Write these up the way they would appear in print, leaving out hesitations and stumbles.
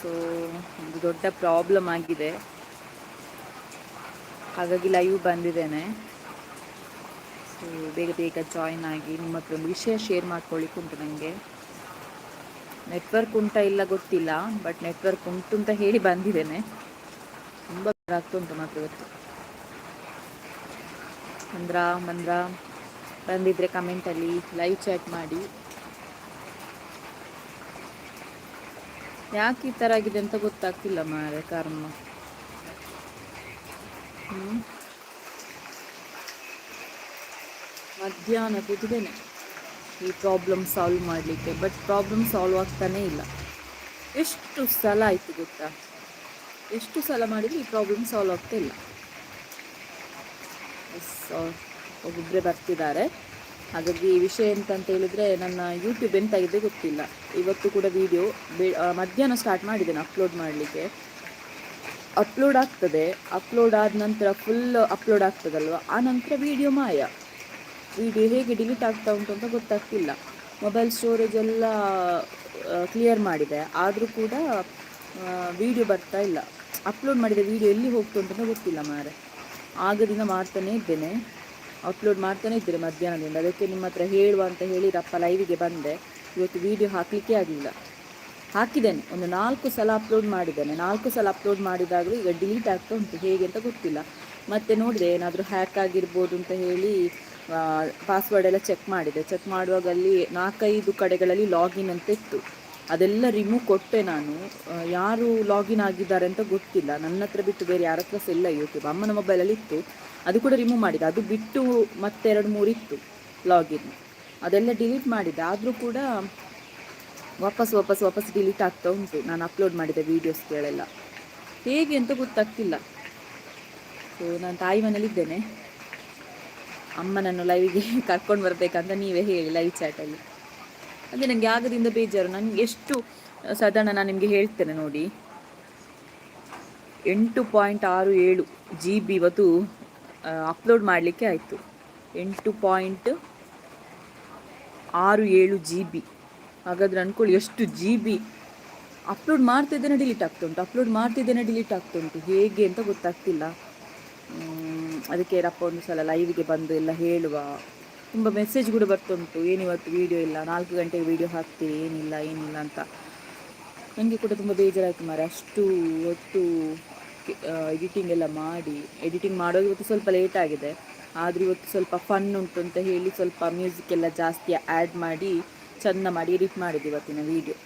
ಸೊ ಒಂದು ದೊಡ್ಡ ಪ್ರಾಬ್ಲಮ್ ಆಗಿದೆ, ಹಾಗಾಗಿ ಲೈವ್ ಬಂದಿದ್ದೇನೆ. ಸೊ ಬೇಗ ಬೇಗ ಜಾಯಿನ್ ಆಗಿ ನಿಮ್ಮ ಹತ್ರ ಒಂದು ವಿಷಯ ಶೇರ್ ಮಾಡ್ಕೊಳ್ಳಿಕ್ಕೆ ಉಂಟು ನನಗೆ. ನೆಟ್ವರ್ಕ್ ಉಂಟಾ ಇಲ್ಲ ಗೊತ್ತಿಲ್ಲ, ಬಟ್ ನೆಟ್ವರ್ಕ್ ಉಂಟು ಅಂತ ಹೇಳಿ ಬಂದಿದ್ದೇನೆ. ತುಂಬ ಆಗ್ತಾ ಉಂಟು ಮಾತ್ರ ಇವತ್ತು. ಬಂದ್ರ ಬಂದ್ರ? ಬಂದಿದ್ರೆ ಕಮೆಂಟಲ್ಲಿ ಲೈವ್ ಚಾಟ್ ಮಾಡಿ. ಯಾಕೆ ಈ ಥರ ಆಗಿದೆ ಅಂತ ಗೊತ್ತಾಗ್ತಿಲ್ಲ ಮಾರೆ, ಕರ್ಮ. ಹ್ಞೂ ಮಧ್ಯಾಹ್ನ ಕೂತಿದ್ದೇನೆ ಈ ಪ್ರಾಬ್ಲಮ್ ಸಾಲ್ವ್ ಮಾಡಲಿಕ್ಕೆ, ಬಟ್ ಪ್ರಾಬ್ಲಮ್ ಸಾಲ್ವ್ ಆಗ್ತಾನೇ ಇಲ್ಲ. ಎಷ್ಟು ಸಲ ಆಯಿತು ಗೊತ್ತಾ? ಎಷ್ಟು ಸಲ ಮಾಡಿದರೂ ಈ ಪ್ರಾಬ್ಲಮ್ ಸಾಲ್ವ್ ಆಗ್ತಾ ಇಲ್ಲ. ಎಸ್, ಒಬ್ಬೊಬ್ಬರೇ ಬರ್ತಿದ್ದಾರೆ. ಹಾಗಾಗಿ ಈ ವಿಷಯ ಎಂತ ಅಂತ ಹೇಳಿದರೆ, ನನ್ನ ಯೂಟ್ಯೂಬ್ ಎಂತಾಗಿದೆ ಗೊತ್ತಿಲ್ಲ. ಇವತ್ತು ಕೂಡ ವೀಡಿಯೋ ಮಧ್ಯಾಹ್ನ ಸ್ಟಾರ್ಟ್ ಮಾಡಿದ್ದೇನೆ ಅಪ್ಲೋಡ್ ಮಾಡಲಿಕ್ಕೆ. ಅಪ್ಲೋಡ್ ಆಗ್ತದೆ, ಅಪ್ಲೋಡ್ ಆದ ನಂತರ ಫುಲ್ ಅಪ್ಲೋಡ್ ಆಗ್ತದಲ್ವ, ಆ ನಂತರ ವೀಡಿಯೋ ಮಾಯ. ವೀಡಿಯೋ ಹೇಗೆ ಡಿಲೀಟ್ ಆಗ್ತಾ ಉಂಟು ಅಂತ ಗೊತ್ತಾಗ್ತಿಲ್ಲ. ಮೊಬೈಲ್ ಸ್ಟೋರೇಜ್ ಎಲ್ಲ ಕ್ಲಿಯರ್ ಮಾಡಿದೆ, ಆದರೂ ಕೂಡ ವೀಡಿಯೋ ಬರ್ತಾ ಇಲ್ಲ. ಅಪ್ಲೋಡ್ ಮಾಡಿದ ವೀಡಿಯೋ ಎಲ್ಲಿ ಹೋಗ್ತು ಅಂತ ಗೊತ್ತಿಲ್ಲ ಮಾರೆ. ಆಗದಿಂದ ಮಾಡ್ತಾನೇ ಇದ್ದೇನೆ, ಅಪ್ಲೋಡ್ ಮಾಡ್ತಾನೆ ಇದ್ದೇನೆ ಮಧ್ಯಾಹ್ನದಿಂದ. ಅದಕ್ಕೆ ನಿಮ್ಮ ಹತ್ರ ಹೇಳುವ ಅಂತ ಹೇಳಿ ರಪ್ಪ ಲೈವಿಗೆ ಬಂದೆ. ಇವತ್ತು ವೀಡಿಯೋ ಹಾಕಲಿಕ್ಕೆ ಆಗಲಿಲ್ಲ. ಹಾಕಿದ್ದೇನೆ, ಒಂದು ನಾಲ್ಕು ಸಲ ಅಪ್ಲೋಡ್ ಮಾಡಿದ್ದೇನೆ. ನಾಲ್ಕು ಸಲ ಅಪ್ಲೋಡ್ ಮಾಡಿದಾಗಲೂ ಈಗ ಡಿಲೀಟ್ ಆಗ್ತಾ ಉಂಟು, ಹೇಗೆ ಅಂತ ಗೊತ್ತಿಲ್ಲ. ಮತ್ತೆ ನೋಡಿದೆ, ಏನಾದರೂ ಹ್ಯಾಕ್ ಆಗಿರ್ಬೋದು ಅಂತ ಹೇಳಿ ಪಾಸ್ವರ್ಡ್ ಎಲ್ಲ ಚೆಕ್ ಮಾಡಿದೆ. ಚೆಕ್ ಮಾಡುವಾಗ ಅಲ್ಲಿ ನಾಲ್ಕೈದು ಕಡೆಗಳಲ್ಲಿ ಲಾಗಿನ್ ಅಂತ ಇತ್ತು. ಅದೆಲ್ಲ ರಿಮೂವ್ ಕೊಟ್ಟೆ ನಾನು. ಯಾರು ಲಾಗಿನ್ ಆಗಿದ್ದಾರೆ ಅಂತ ಗೊತ್ತಿಲ್ಲ. ನನ್ನ ಹತ್ರ ಬಿಟ್ಟು ಬೇರೆ ಯಾರ ಹತ್ರ ಸಹ ಇಲ್ಲ ಯೂಟ್ಯೂಬ್. ಅಮ್ಮನ ಮೊಬೈಲಲ್ಲಿ ಇತ್ತು, ಅದು ಕೂಡ ರಿಮೂವ್ ಮಾಡಿದೆ. ಅದು ಬಿಟ್ಟು ಮತ್ತೆ ಎರಡು ಮೂರು ಇತ್ತು ಲಾಗಿನ್, ಅದೆಲ್ಲ ಡಿಲೀಟ್ ಮಾಡಿದೆ. ಆದರೂ ಕೂಡ ವಾಪಸ್ ವಾಪಸ್ ವಾಪಸ್ ಡಿಲೀಟ್ ಆಗ್ತಾ ಉಂಟು ನಾನು ಅಪ್ಲೋಡ್ ಮಾಡಿದ ವೀಡಿಯೋಸ್ಗಳೆಲ್ಲ. ಹೇಗೆ ಅಂತ ಗೊತ್ತಾಗ್ತಿಲ್ಲ. ಸೊ ನಾನು ತಾಯಿ ಮನೇಲಿದ್ದೇನೆ. ಅಮ್ಮನನ್ನು ಲೈವಿಗೆ ಕರ್ಕೊಂಡು ಬರಬೇಕಂತ ನೀವೇ ಹೇಳಿ ಲೈವ್ ಚಾಟಲ್ಲಿ. ಅದೇ ನನಗೆ ಆಗದಿಂದ ಬೇಜಾರು. ನನಗೆ ಎಷ್ಟು ಸಾಧಾರಣ ನಾನು ನಿಮಗೆ ಹೇಳ್ತೇನೆ ನೋಡಿ, 8.67 GB ಇವತ್ತು ಅಪ್ಲೋಡ್ ಮಾಡಲಿಕ್ಕೆ ಆಯಿತು. 8.67 GB. ಹಾಗಾದ್ರೆ ಅಂದ್ಕೊಳ್ಳಿ ಎಷ್ಟು ಜಿ ಬಿ. ಅಪ್ಲೋಡ್ ಮಾಡ್ತಿದ್ದೇನೆ, ಡಿಲೀಟ್ ಆಗ್ತಾ ಉಂಟು. ಅಪ್ಲೋಡ್ ಮಾಡ್ತಿದ್ದೇನೆ, ಡಿಲೀಟ್ ಆಗ್ತಾ ಉಂಟು. ಹೇಗೆ ಅಂತ ಗೊತ್ತಾಗ್ತಿಲ್ಲ. ಅದಕ್ಕೆ ರಪ್ಪ ಒಂದು ಸಲ ಲೈವಿಗೆ ಬಂದು ಎಲ್ಲ ಹೇಳುವ. ತುಂಬ ಮೆಸೇಜ್ ಕೂಡ ಬರ್ತುಂಟು, ಏನಿವತ್ತು ವೀಡಿಯೋ ಇಲ್ಲ, 4 ಗಂಟೆಗೆ ವೀಡಿಯೋ ಹಾಕ್ತೀರಿ, ಏನಿಲ್ಲ ಏನಿಲ್ಲ ಅಂತ. ನನಗೆ ಕೂಡ ತುಂಬ ಬೇಜಾರಾಯ್ತು ಮಾರೆ. ಅಷ್ಟು ಹೊತ್ತು ಎಡಿಟಿಂಗ್ ಎಲ್ಲ ಮಾಡಿ, ಎಡಿಟಿಂಗ್ ಮಾಡೋದು ಇವತ್ತು ಸ್ವಲ್ಪ ಲೇಟ್ ಆಗಿದೆ. ಆದರೆ ಇವತ್ತು ಸ್ವಲ್ಪ ಫನ್ ಉಂಟು ಅಂತ ಹೇಳಿ ಸ್ವಲ್ಪ ಮ್ಯೂಸಿಕ್ ಎಲ್ಲ ಜಾಸ್ತಿ ಆ್ಯಡ್ ಮಾಡಿ, ಚಂದ ಮಾಡಿ ಎಡಿಟ್ ಮಾಡಿದ್ದು ಇವತ್ತಿನ ವೀಡಿಯೋ.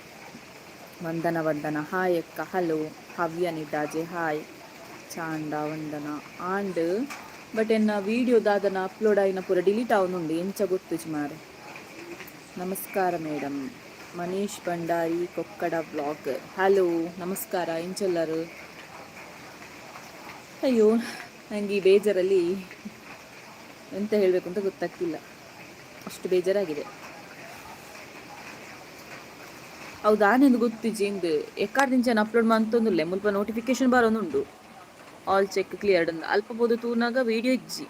ವಂದನ ವಂದನ, ಹಾಯ್ ಅಕ್ಕ, ಹಲೋ. ಹವ್ಯ ನಿಡಾಜೆ, ಹಾಯ್. ಚಾಂಡ ವಂದನ ಆಂಡ್ ಬಟ್ ಎನ್ನ ವೀಡಿಯೋ ದಾದನ ಅಪ್ಲೋಡ್ ಆಯಿನ ಪೂರ ಡಿಲೀಟ್ ಆವೊಂದುಂಡು, ಎಂಚ ಗೊತ್ತುಜಿ ಮಾರೆ. ನಮಸ್ಕಾರ madam. Manish Bhandari Kokkada blog, hello, ನಮಸ್ಕಾರ. ಎಂಚೆಲ್ಲರು? ಅಯ್ಯೋ, ನನಗೆ ಈ ಬೇಜಾರಲ್ಲಿ ಎಂತ ಹೇಳಬೇಕು ಅಂತ ಗೊತ್ತಾಗ್ತಿಲ್ಲ, ಅಷ್ಟು ಬೇಜಾರಾಗಿದೆ. ಹೌದಾ, ಆನೆಂದು ಗೊತ್ತಿಜ್ಜಿ ಇಂದು ಎಕ್ಕಾರ್ದಿಂಚನ ಅಪ್ಲೋಡ್ ಮಂತೊಂದುಲ್ಲೆ. ಮುಲ್ಪ ನೋಟಿಫಿಕೇಶನ್ ಬರೋದುಂಡು, ಆಲ್ ಚೆಕ್ ಕ್ಲಿಯರ್ಡ್ ಅಂದ್. ಅಲ್ಪ ಪೋದು ತೂನಾಗ ವೀಡಿಯೋ ಇಜ್ಜಿ.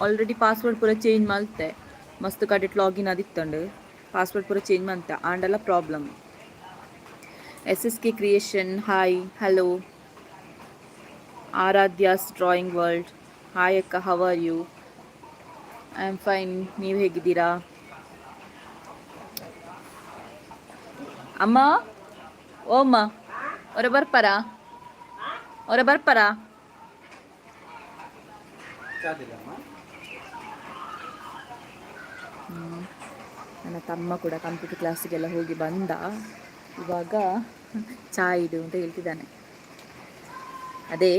ಆಲ್ರೆಡಿ ಪಾಸ್ವರ್ಡ್ ಪೂರ ಚೇಂಜ್ ಮಲ್ತೆ. ಮಸ್ತ್ ಕಡೆಟ್ ಲಾಗಿನ್ ಆದಿತ್ತಂಡು, ಪಾಸ್ವರ್ಡ್ ಪೂರ ಚೇಂಜ್ ಮಂತೆ, ಆಂಡಲ problem. S S K creation, hi, hello. Aradhya's drawing world, hi ಅಕ್ಕ, how are you? I am fine, ನೀವು ಹೇಗಿದ್ದೀರಾ? ಅಮ್ಮ, ಓಮ್ಮ, ಅವರ ಬರ್ಪಾರಾ? ಅವರ ಬರ್ಪಾರಾ? ನನ್ನ ತಮ್ಮ ಕೂಡ ಕಂಪ್ಯೂಟರ್ ಕ್ಲಾಸಿಗೆಲ್ಲ ಹೋಗಿ ಬಂದ. ಇವಾಗ ಚಾ ಇಡು ಅಂತ ಹೇಳ್ತಿದ್ದಾನೆ. ಅದೇ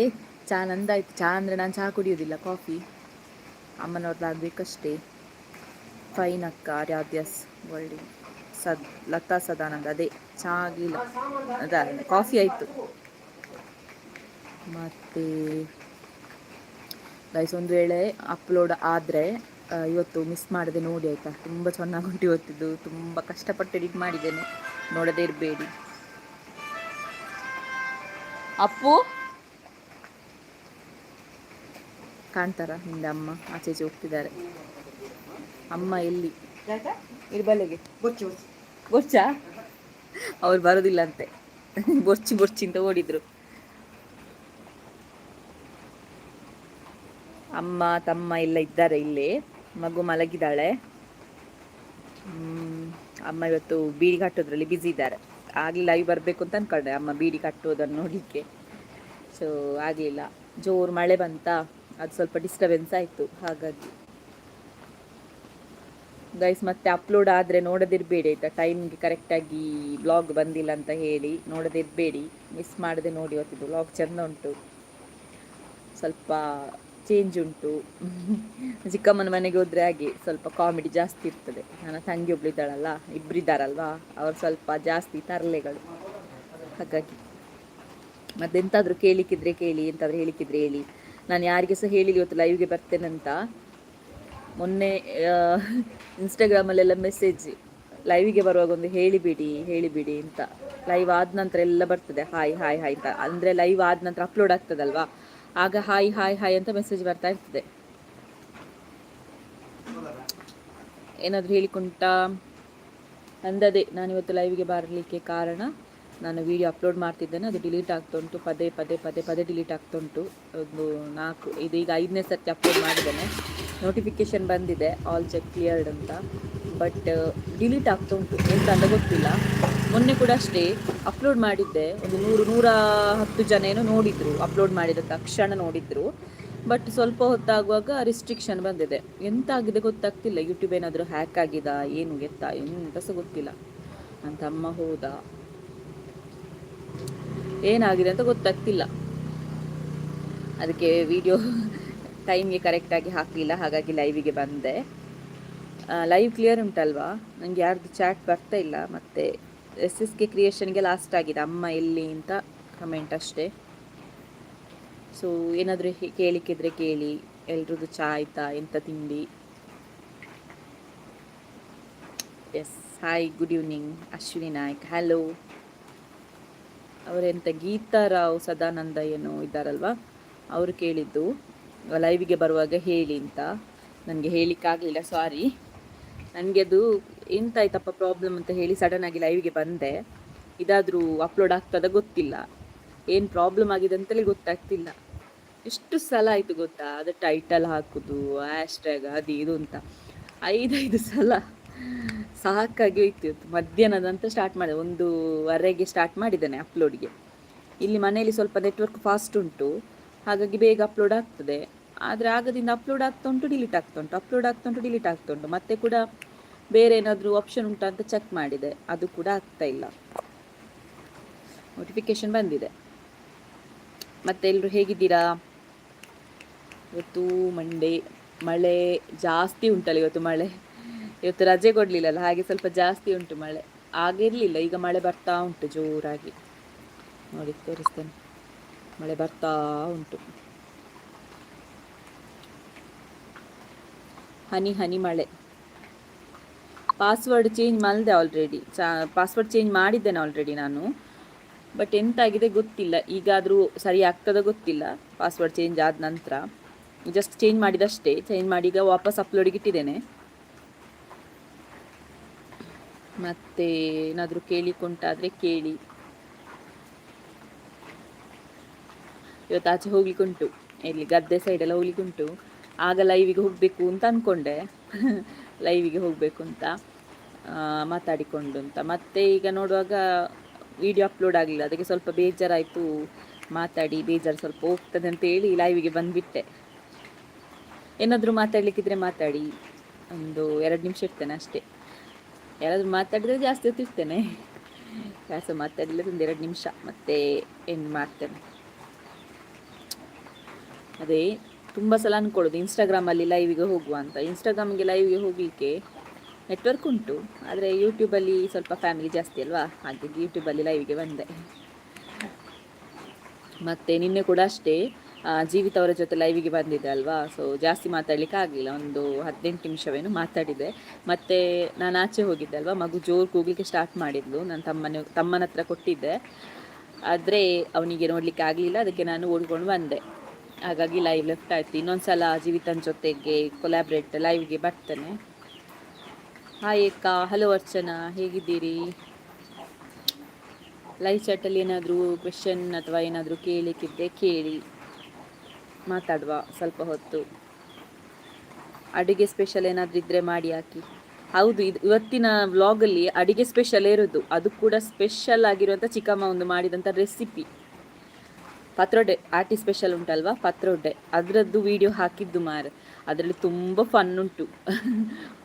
ಚಾ ನಂದಾಯ್ತು. ಚಾ ಅಂದರೆ ನಾನು ಚಹಾ ಕುಡಿಯೋದಿಲ್ಲ, ಕಾಫಿ. ಅಮ್ಮನವ್ರದ್ದಾಗಬೇಕಷ್ಟೇ. ಫೈನ್ ಅಕ್ಕ. ಆರಾಧ್ಯಸ್ ವರ್ಲ್ಡ್, ಸದ್ ಲತಾ ಸದಾನಂದ, ಅದೇ ಚಹಾ ಆಗಿಲ್ಲ, ಅದ ಕಾಫಿ ಆಯಿತು. ಮತ್ತು ಗೈಸ್, ಒಂದು ವೇಳೆ ಅಪ್ಲೋಡ್ ಆದರೆ ಇವತ್ತು ಮಿಸ್ ಮಾಡದೆ ನೋಡಿ ಆಯಿತಾ? ತುಂಬ ಚೆನ್ನಾಗುಂಟು ಇವತ್ತಿದ್ದು. ತುಂಬ ಕಷ್ಟಪಟ್ಟು ಎಡಿಟ್ ಮಾಡಿದ್ದೇನೆ, ನೋಡದೇ ಇರಬೇಡಿ. ಅಪ್ಪು ಕಾಣ್ತಾರ ಹಿಂದೆ? ಅಮ್ಮ ಆಚೆ ಈಚೆ ಹೋಗ್ತಿದ್ದಾರೆ. ಅಮ್ಮ ಎಲ್ಲಿ? ಇರ್ಬಲೆಗೆ ಗೊಚ್ಚಾ? ಅವ್ರು ಬರೋದಿಲ್ಲ ಅಂತೆ. ಬೊರ್ಚಿ ಬೊರ್ಚಿ ಅಂತ ಓಡಿದ್ರು. ಅಮ್ಮ ತಮ್ಮ ಎಲ್ಲ ಇದ್ದಾರೆ ಇಲ್ಲಿ. ಮಗು ಮಲಗಿದ್ದಾಳೆ. ಅಮ್ಮ ಇವತ್ತು ಬೀಡಿ ಕಟ್ಟೋದ್ರಲ್ಲಿ ಬ್ಯುಸಿ ಇದ್ದಾರೆ. ಆಗಲಿ ಲೈವ್ ಬರಬೇಕು ಅಂತ ಅಂದ್ಕೊಂಡೆ, ಅಮ್ಮ ಬೀಡಿ ಕಟ್ಟುವುದನ್ನು ನೋಡಲಿಕ್ಕೆ. ಸೊ ಆಗಲಿಲ್ಲ. ಜೋರು ಮಳೆ ಬಂತಾ, ಅದು ಸ್ವಲ್ಪ ಡಿಸ್ಟರ್ಬೆನ್ಸ್ ಆಯಿತು. ಹಾಗಾಗಿ ಗೈಸ್, ಮತ್ತೆ ಅಪ್ಲೋಡ್ ಆದರೆ ನೋಡದಿರಬೇಡಿ ಆಯಿತಾ? ಟೈಮ್ಗೆ ಕರೆಕ್ಟಾಗಿ ಬ್ಲಾಗ್ ಬಂದಿಲ್ಲ ಅಂತ ಹೇಳಿ ನೋಡದಿರಬೇಡಿ. ಮಿಸ್ ಮಾಡದೆ ನೋಡಿ. ಇವತ್ತಿದ್ದು ಬ್ಲಾಗ್ ಚೆಂದ ಉಂಟು, ಸ್ವಲ್ಪ ಚೇಂಜ್ ಉಂಟು. ಚಿಕ್ಕಮ್ಮನ ಮನೆಗೆ ಹೋದರೆ ಹಾಗೆ ಸ್ವಲ್ಪ ಕಾಮಿಡಿ ಜಾಸ್ತಿ ಇರ್ತದೆ. ನನ್ನ ತಂಗಿ ಒಬ್ಳು ಇದ್ದಾಳಲ್ಲ, ಇಬ್ಬರಿದ್ದಾರಲ್ವಾ, ಅವರು ಸ್ವಲ್ಪ ಜಾಸ್ತಿ ತರಲೆಗಳು. ಹಾಗಾಗಿ ಮತ್ತೆಂತಾದರೂ ಕೇಳಿಕ್ಕಿದ್ರೆ ಕೇಳಿ, ಎಂತಾದರೂ ಹೇಳಿಕ್ಕಿದ್ರೆ ಹೇಳಿ. ನಾನು ಯಾರಿಗೆ ಸಹ ಹೇಳಿಲ್ಲ ಇವತ್ತು ಲೈವ್ಗೆ ಬರ್ತೇನಂತ. ಮೊನ್ನೆ ಇನ್ಸ್ಟಾಗ್ರಾಮಲ್ಲೆಲ್ಲ ಮೆಸೇಜ್, ಲೈವಿಗೆ ಬರುವಾಗ ಒಂದು ಹೇಳಿಬಿಡಿ ಹೇಳಿಬಿಡಿ ಅಂತ. ಲೈವ್ ಆದ ನಂತರ ಎಲ್ಲ ಬರ್ತದೆ ಹಾಯ್ ಹಾಯ್ ಹಾಯ್ ಅಂತ. ಅಂದರೆ ಲೈವ್ ಆದ ನಂತರ ಅಪ್ಲೋಡ್ ಆಗ್ತದಲ್ವಾ, ಆಗ ಹಾಯ್ ಹಾಯ್ ಹಾಯ್ ಅಂತ ಮೆಸೇಜ್ ಬರ್ತಾ ಇರ್ತದೆ. ಏನಾದರೂ ಹೇಳಿಕೊಂಟ ಅಂದದೇ, ನಾನಿವತ್ತು ಲೈವ್ಗೆ ಬರಲಿಕ್ಕೆ ಕಾರಣ, ನಾನು ವೀಡಿಯೋ ಅಪ್ಲೋಡ್ ಮಾಡ್ತಿದ್ದೇನೆ, ಅದು ಡಿಲೀಟ್ ಆಗ್ತಾ ಉಂಟು. ಪದೇ ಪದೇ ಪದೇ ಪದೇ ಡಿಲೀಟ್ ಆಗ್ತಾ ಉಂಟು. ಒಂದು ನಾಲ್ಕು, ಇದು ಈಗ ಐದನೇ ಸರ್ತಿ ಅಪ್ಲೋಡ್ ಮಾಡಿದ್ದೇನೆ. ನೋಟಿಫಿಕೇಷನ್ ಬಂದಿದೆ ಆಲ್ ಚೆಕ್ ಕ್ಲಿಯರ್ಡ್ ಅಂತ, ಬಟ್ ಡಿಲೀಟ್ ಆಗ್ತಾ ಉಂಟು, ಎಂತ ಅಂತ ಗೊತ್ತಿಲ್ಲ. ಮೊನ್ನೆ ಕೂಡ ಅಷ್ಟೇ ಅಪ್ಲೋಡ್ ಮಾಡಿದ್ದೆ. ಒಂದು 100 110 ಜನ ಏನೋ ನೋಡಿದರು, ಅಪ್ಲೋಡ್ ಮಾಡಿದ ತಕ್ಷಣ ನೋಡಿದರು. ಬಟ್ ಸ್ವಲ್ಪ ಹೊತ್ತಾಗುವಾಗ ರಿಸ್ಟ್ರಿಕ್ಷನ್ ಬಂದಿದೆ. ಎಂತ ಆಗಿದೆ ಗೊತ್ತಾಗ್ತಿಲ್ಲ. ಯೂಟ್ಯೂಬ್ ಏನಾದರೂ ಹ್ಯಾಕ್ ಆಗಿದಾ ಏನು ಎತ್ತ ಎಂತ ಸಹ ಗೊತ್ತಿಲ್ಲ. ನನ್ನ ತಮ್ಮ ಹೋದ, ಏನಾಗಿದೆ ಅಂತ ಗೊತ್ತಾಗ್ತಿಲ್ಲ. ಅದಕ್ಕೆ ವಿಡಿಯೋ ಟೈಮ್ಗೆ ಕರೆಕ್ಟಾಗಿ ಹಾಕಲಿಲ್ಲ, ಹಾಗಾಗಿ ಲೈವಿಗೆ ಬಂದೆ. ಲೈವ್ ಕ್ಲಿಯರ್ ಉಂಟಲ್ವಾ? ನನಗೆ ಯಾರ್ದು ಚಾಟ್ ಬರ್ತಾ ಇಲ್ಲ. ಮತ್ತು ಎಸ್ ಎಸ್ ಕೆ ಕ್ರಿಯೇಷನ್ಗೆ ಲಾಸ್ಟ್ ಆಗಿದೆ, ಅಮ್ಮ ಎಲ್ಲಿ ಅಂತ ಕಮೆಂಟ್ ಅಷ್ಟೇ. ಸೊ ಏನಾದರೂ ಕೇಳಿಕ್ಕಿದ್ರೆ ಕೇಳಿ. ಎಲ್ರದ್ದು ಚಾ ಆಯ್ತಾ? ಎಂತ ತಿಂಡಿ? Yes, hi, good evening Ashwini Naik, hello. ಅವರೆಂತ Gita Rao Sadananda ಏನೋ ಇದ್ದಾರಲ್ವಾ, ಅವರು ಕೇಳಿದ್ದು ಲೈವಿಗೆ ಬರುವಾಗ ಹೇಳಿ ಅಂತ. ನನಗೆ ಹೇಳಲಿಕ್ಕಾಗಲಿಲ್ಲ, ಸಾರಿ. ನನಗೆ ಅದು ಎಂತಾಯ್ತಪ್ಪ ಪ್ರಾಬ್ಲಮ್ ಅಂತ ಹೇಳಿ ಸಡನ್ನಾಗಿ ಲೈವ್ಗೆ ಬಂದೆ. ಇದಾದರೂ ಅಪ್ಲೋಡ್ ಆಗ್ತದ ಗೊತ್ತಿಲ್ಲ, ಏನು ಪ್ರಾಬ್ಲಮ್ ಆಗಿದೆ ಅಂತಲೇ ಗೊತ್ತಾಗ್ತಿಲ್ಲ. ಎಷ್ಟು ಸಲ ಆಯಿತು ಗೊತ್ತಾ ಅದು ಟೈಟಲ್ ಹಾಕೋದು, ಹ್ಯಾಶ್ ಟ್ಯಾಗ್, ಅದು ಇದು ಅಂತ ಐದೈದು ಸಲ. ಸಾಕಾಗಿ ಹೋಯ್ತು. ಇವತ್ತು ಮಧ್ಯಾಹ್ನದಂತ ಸ್ಟಾರ್ಟ್ ಮಾಡಿದೆ, 1:30ಗೆ ಸ್ಟಾರ್ಟ್ ಮಾಡಿದ್ದೇನೆ ಅಪ್ಲೋಡ್ಗೆ. ಇಲ್ಲಿ ಮನೆಯಲ್ಲಿ ಸ್ವಲ್ಪ ನೆಟ್ವರ್ಕ್ ಫಾಸ್ಟ್ ಉಂಟು, ಹಾಗಾಗಿ ಬೇಗ ಅಪ್ಲೋಡ್ ಆಗ್ತದೆ. ಆದರೆ ಆಗದಿಂದ ಅಪ್ಲೋಡ್ ಆಗ್ತಾ ಉಂಟು, ಡಿಲೀಟ್ ಆಗ್ತಾ ಉಂಟು, ಅಪ್ಲೋಡ್ ಆಗ್ತಾ ಉಂಟು, ಡಿಲೀಟ್ ಆಗ್ತಾ ಉಂಟು. ಮತ್ತೆ ಕೂಡ ಬೇರೆ ಏನಾದರೂ ಆಪ್ಷನ್ ಉಂಟಾ ಅಂತ ಚೆಕ್ ಮಾಡಿದೆ, ಅದು ಕೂಡ ಆಗ್ತಾ ಇಲ್ಲ. ನೋಟಿಫಿಕೇಶನ್ ಬಂದಿದೆ. ಮತ್ತೆ ಎಲ್ಲರೂ ಹೇಗಿದ್ದೀರಾ? ಇವತ್ತು ಮಂಡೇ, ಮಳೆ ಜಾಸ್ತಿ ಉಂಟಲ್ಲ ಇವತ್ತು. ಮಳೆ ಇವತ್ತು ರಜೆ ಕೊಡಲಿಲ್ಲಲ್ಲ, ಹಾಗೆ ಸ್ವಲ್ಪ ಜಾಸ್ತಿ ಉಂಟು ಮಳೆ. ಆಗಿರಲಿಲ್ಲ, ಈಗ ಮಳೆ ಬರ್ತಾ ಉಂಟು ಜೋರಾಗಿ. ನೋಡಿ, ತೋರಿಸ್ತೇನೆ, ಮಳೆ ಬರ್ತಾ ಉಂಟು, ಹನಿ ಹನಿ ಮಳೆ. ಪಾಸ್ವರ್ಡ್ ಚೇಂಜ್ ಮಾಡಿದೆ ಆಲ್ರೆಡಿ, ಪಾಸ್ವರ್ಡ್ ಚೇಂಜ್ ಮಾಡಿದ್ದೇನೆ ಆಲ್ರೆಡಿ ನಾನು. ಬಟ್ ಎಂತಾಗಿದೆ ಗೊತ್ತಿಲ್ಲ, ಈಗಾದರೂ ಸರಿ ಆಗ್ತದ ಗೊತ್ತಿಲ್ಲ. ಪಾಸ್ವರ್ಡ್ ಚೇಂಜ್ ಆದ ನಂತರ ಜಸ್ಟ್ ಚೇಂಜ್ ಮಾಡಿದಷ್ಟೇ. ಚೇಂಜ್ ಮಾಡಿ ಈಗ ವಾಪಸ್ ಅಪ್ಲೋಡಿಗೆ ಇಟ್ಟಿದ್ದೇನೆ. ಮತ್ತೆ ಏನಾದರೂ ಕೇಳಿಕೊಂಟಾದರೆ ಕೇಳಿ. ಇವತ್ತು ಆಚೆ ಹೋಗ್ಲಿಕ್ಕುಂಟು, ಇಲ್ಲಿ ಗದ್ದೆ ಸೈಡೆಲ್ಲ ಹೋಗ್ಲಿಕ್ಕುಂಟು. ಆಗ ಲೈವಿಗೆ ಹೋಗಬೇಕು ಅಂತ ಅಂದ್ಕೊಂಡೆ, ಲೈವಿಗೆ ಹೋಗಬೇಕು ಅಂತ ಮಾತಾಡಿಕೊಂಡು ಅಂತ. ಮತ್ತೆ ಈಗ ನೋಡುವಾಗ ವಿಡಿಯೋ ಅಪ್ಲೋಡ್ ಆಗಲಿಲ್ಲ, ಅದಕ್ಕೆ ಸ್ವಲ್ಪ ಬೇಜಾರಾಯಿತು. ಮಾತಾಡಿ ಬೇಜಾರು ಸ್ವಲ್ಪ ಹೋಗ್ತದೆ ಅಂತ ಹೇಳಿ ಲೈವಿಗೆ ಬಂದುಬಿಟ್ಟೆ. ಏನಾದರೂ ಮಾತಾಡಲಿಕ್ಕಿದ್ರೆ ಮಾತಾಡಿ. ಒಂದು 2 ನಿಮಿಷ ಇರ್ತೇನೆ ಅಷ್ಟೇ. ಯಾರಾದರೂ ಮಾತಾಡಿದರೆ ಜಾಸ್ತಿ ಹೊತ್ತು ಇರ್ತೇನೆ, ಯಾರು ಮಾತಾಡಲಿಲ್ಲ ಒಂದು 2 ನಿಮಿಷ, ಮತ್ತೆ ಏನು ಮಾಡ್ತೇನೆ. ಅದೇ ತುಂಬ ಸಲ ಅಂದ್ಕೊಳ್ಳೋದು ಇನ್ಸ್ಟಾಗ್ರಾಮಲ್ಲಿ ಲೈವಿಗೆ ಹೋಗುವ ಅಂತ. ಇನ್ಸ್ಟಾಗ್ರಾಮಿಗೆ ಲೈವ್ಗೆ ಹೋಗಲಿಕ್ಕೆ ನೆಟ್ವರ್ಕ್ ಉಂಟು, ಆದರೆ ಯೂಟ್ಯೂಬಲ್ಲಿ ಸ್ವಲ್ಪ ಫ್ಯಾಮಿಲಿ ಜಾಸ್ತಿ ಅಲ್ವಾ, ಹಾಗಾಗಿ ಯೂಟ್ಯೂಬಲ್ಲಿ ಲೈವಿಗೆ ಬಂದೆ. ಮತ್ತು ನಿನ್ನೆ ಕೂಡ ಅಷ್ಟೇ ಜೀವಿತ ಅವರ ಜೊತೆ ಲೈವಿಗೆ ಬಂದಿದ್ದೆ ಅಲ್ವಾ, ಸೊ ಜಾಸ್ತಿ ಮಾತಾಡಲಿಕ್ಕೆ ಆಗಲಿಲ್ಲ, ಒಂದು 18 ನಿಮಿಷವೇನು ಮಾತಾಡಿದೆ. ಮತ್ತು ನಾನು ಆಚೆ ಹೋಗಿದ್ದೆ ಅಲ್ವಾ, ಮಗು ಜೋರು ಕೂಗಲಿಕ್ಕೆ ಸ್ಟಾರ್ಟ್ ಮಾಡಿದ್ಲು. ನಾನು ತಮ್ಮನ ಹತ್ರ ಕೊಟ್ಟಿದ್ದೆ, ಆದರೆ ಅವನಿಗೆ ನೋಡಲಿಕ್ಕೆ ಆಗಲಿಲ್ಲ, ಅದಕ್ಕೆ ನಾನು ಓಡಿಕೊಂಡು ಬಂದೆ. ಹಾಗಾಗಿ ಲೈವ್ ಲೆಫ್ಟ್ ಆಯಿತು. ಇನ್ನೊಂದು ಸಲ ಜೀವಿತನ ಜೊತೆಗೆ ಕೊಲ್ಯಾಬ್ರೇಟ್ ಲೈವ್ಗೆ ಬರ್ತೇನೆ. ಹಾಯ್ ಏಕಾ, ಹಲೋ ಅರ್ಚನಾ, ಹೇಗಿದ್ದೀರಿ? ಲೈವ್ ಚಾಟಲ್ಲಿ ಏನಾದರೂ ಕ್ವೆಶನ್ ಅಥವಾ ಏನಾದರೂ ಕೇಳಲಿಕ್ಕಿದ್ದರೆ ಕೇಳಿ, ಮಾತಾಡುವ ಸ್ವಲ್ಪ ಹೊತ್ತು. ಅಡುಗೆ ಸ್ಪೆಷಲ್ ಏನಾದರೂ ಇದ್ದರೆ ಮಾಡಿ ಹಾಕಿ. ಹೌದು, ಇದು ಇವತ್ತಿನ ವ್ಲಾಗಲ್ಲಿ ಅಡುಗೆ ಸ್ಪೆಷಲ್ ಇರೋದು. ಅದು ಕೂಡ ಸ್ಪೆಷಲ್ ಆಗಿರುವಂಥ ಚಿಕ್ಕಮ್ಮ ಒಂದು ಮಾಡಿದಂಥ ರೆಸಿಪಿ ಪತ್ರೊಡೆ ಆಟಿ ಸ್ಪೆಷಲ್ ಉಂಟಲ್ವಾ ಪತ್ರೊಡೆ, ಅದರದ್ದು ವಿಡಿಯೋ ಹಾಕಿದ್ದು ಮಾರೆ. ಅದರಲ್ಲಿ ತುಂಬ ಫನ್ ಉಂಟು.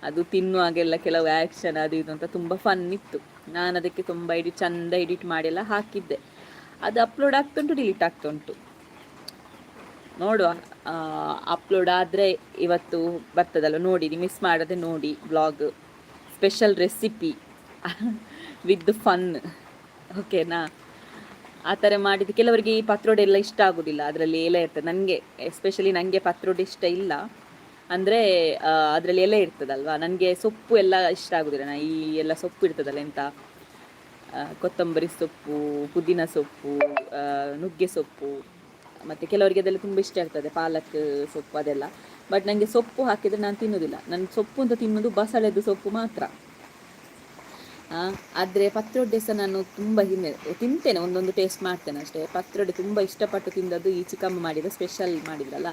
ಅದು ತಿನ್ನುವಾಗೆಲ್ಲ ಕೆಲವು ಆ್ಯಕ್ಷನ್ ಅದು ಇದು ಅಂತ ತುಂಬ ಫನ್ ಇತ್ತು. ನಾನು ಅದಕ್ಕೆ ತುಂಬ ಎಡಿಟ್ ಚಂದ ಎಡಿಟ್ ಮಾಡಿಯೆಲ್ಲ ಹಾಕಿದ್ದೆ. ಅದು ಅಪ್ಲೋಡ್ ಆಗ್ತುಂಟು, ಡಿಲೀಟ್ ಆಗ್ತುಂಟು. ನೋಡುವ, ಅಪ್ಲೋಡ್ ಆದರೆ ಇವತ್ತು ಬರ್ತದಲ್ಲ, ನೋಡಿ, ಮಿಸ್ ಮಾಡದೆ ನೋಡಿ. Vlog special recipe with fun, ಓಕೆನಾ? ಆ ಥರ ಮಾಡಿದ್ದು. ಕೆಲವರಿಗೆ ಈ ಪತ್ರೊಡೆ ಎಲ್ಲ ಇಷ್ಟ ಆಗೋದಿಲ್ಲ, ಅದರಲ್ಲಿ ಎಲೆ ಇರ್ತದೆ. ನನಗೆ ಎಸ್ಪೆಷಲಿ ನನಗೆ ಪತ್ರೊಡೆ ಇಷ್ಟ ಇಲ್ಲ. ಅಂದರೆ ಅದರಲ್ಲಿ ಎಲೆ ಇರ್ತದಲ್ವಾ, ನನಗೆ ಸೊಪ್ಪು ಎಲ್ಲ ಇಷ್ಟ ಆಗೋದಿಲ್ಲ. ನಾ ಈ ಎಲ್ಲ ಸೊಪ್ಪು ಇರ್ತದಲ್ಲ, ಎಂತ ಕೊತ್ತಂಬರಿ ಸೊಪ್ಪು, ಪುದೀನ ಸೊಪ್ಪು, ನುಗ್ಗೆ ಸೊಪ್ಪು, ಮತ್ತು ಕೆಲವರಿಗೆ ಅದೆಲ್ಲ ತುಂಬ ಇಷ್ಟ ಇರ್ತದೆ, ಪಾಲಕ್ ಸೊಪ್ಪು ಅದೆಲ್ಲ. ಬಟ್ ನನಗೆ ಸೊಪ್ಪು ಹಾಕಿದರೆ ನಾನು ತಿನ್ನೋದಿಲ್ಲ. ನಾನು ಸೊಪ್ಪು ಅಂತ ತಿನ್ನೋದು ಬಸಳೆದು ಸೊಪ್ಪು ಮಾತ್ರ. ಆದರೆ ಪತ್ರೊಡೆ ಸಹ ನಾನು ತುಂಬ ಹಿಂದೆ ತಿಂತೇನೆ, ಒಂದೊಂದು ಟೇಸ್ಟ್ ಮಾಡ್ತೇನೆ ಅಷ್ಟೇ. ಪತ್ರೊಡೆ ತುಂಬ ಇಷ್ಟಪಟ್ಟು ತಿಂದದ್ದು ಈ ಚಿಕ್ಕಮ್ಮ ಮಾಡಿದ ಸ್ಪೆಷಲ್ ಮಾಡಿದ್ರಲ್ಲ,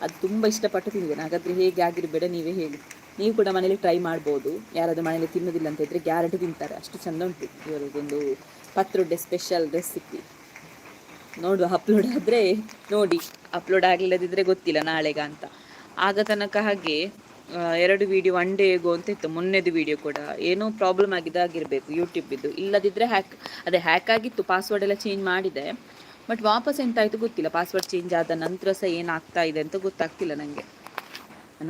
ಅದು ತುಂಬ ಇಷ್ಟಪಟ್ಟು ತಿಂದಿದ್ದೇನೆ. ಹಾಗಾದರೆ ಹೇಗೆ ಆಗಿರಬೇಡ, ನೀವೇ ಹೇಳಿ. ನೀವು ಕೂಡ ಮನೇಲಿ ಟ್ರೈ ಮಾಡ್ಬೋದು. ಯಾರಾದರೂ ಮನೇಲಿ ತಿನ್ನೋದಿಲ್ಲ ಅಂತ ಇದ್ದರೆ ಗ್ಯಾರಂಟಿ ತಿಂತಾರೆ, ಅಷ್ಟು ಚಂದ ಉಂಟು ಇವರದೊಂದು ಪತ್ರೊಡೆ ಸ್ಪೆಷಲ್ ರೆಸಿಪಿ. ನೋಡುವ, ಅಪ್ಲೋಡ್ ಆದರೆ ನೋಡಿ, ಅಪ್ಲೋಡ್ ಆಗಲಿಲ್ಲದಿದ್ದರೆ ಗೊತ್ತಿಲ್ಲ ನಾಳೆಗ ಅಂತ. ಆಗ ತನಕ ಹಾಗೆ ಎರಡು ವಿಡಿಯೋ ಒನ್ ಡೇಗೋ ಅಂತ ಇತ್ತು. ಮೊನ್ನೆದು ವಿಡಿಯೋ ಕೂಡ ಏನೋ ಪ್ರಾಬ್ಲಮ್ ಆಗಿದೆ ಆಗಿರಬೇಕು ಯೂಟ್ಯೂಬಿದ್ದು. ಇಲ್ಲದಿದ್ದರೆ ಹ್ಯಾಕ್, ಅದೇ ಹ್ಯಾಕ್ ಆಗಿತ್ತು. ಪಾಸ್ವರ್ಡ್ ಎಲ್ಲ ಚೇಂಜ್ ಮಾಡಿದೆ, ಬಟ್ ವಾಪಸ್ ಎಂತಾಯಿತು ಗೊತ್ತಿಲ್ಲ. ಪಾಸ್ವರ್ಡ್ ಚೇಂಜ್ ಆದ ನಂತರ ಸಹ ಏನಾಗ್ತಾ ಇದೆ ಅಂತ ಗೊತ್ತಾಗ್ತಿಲ್ಲ ನನಗೆ.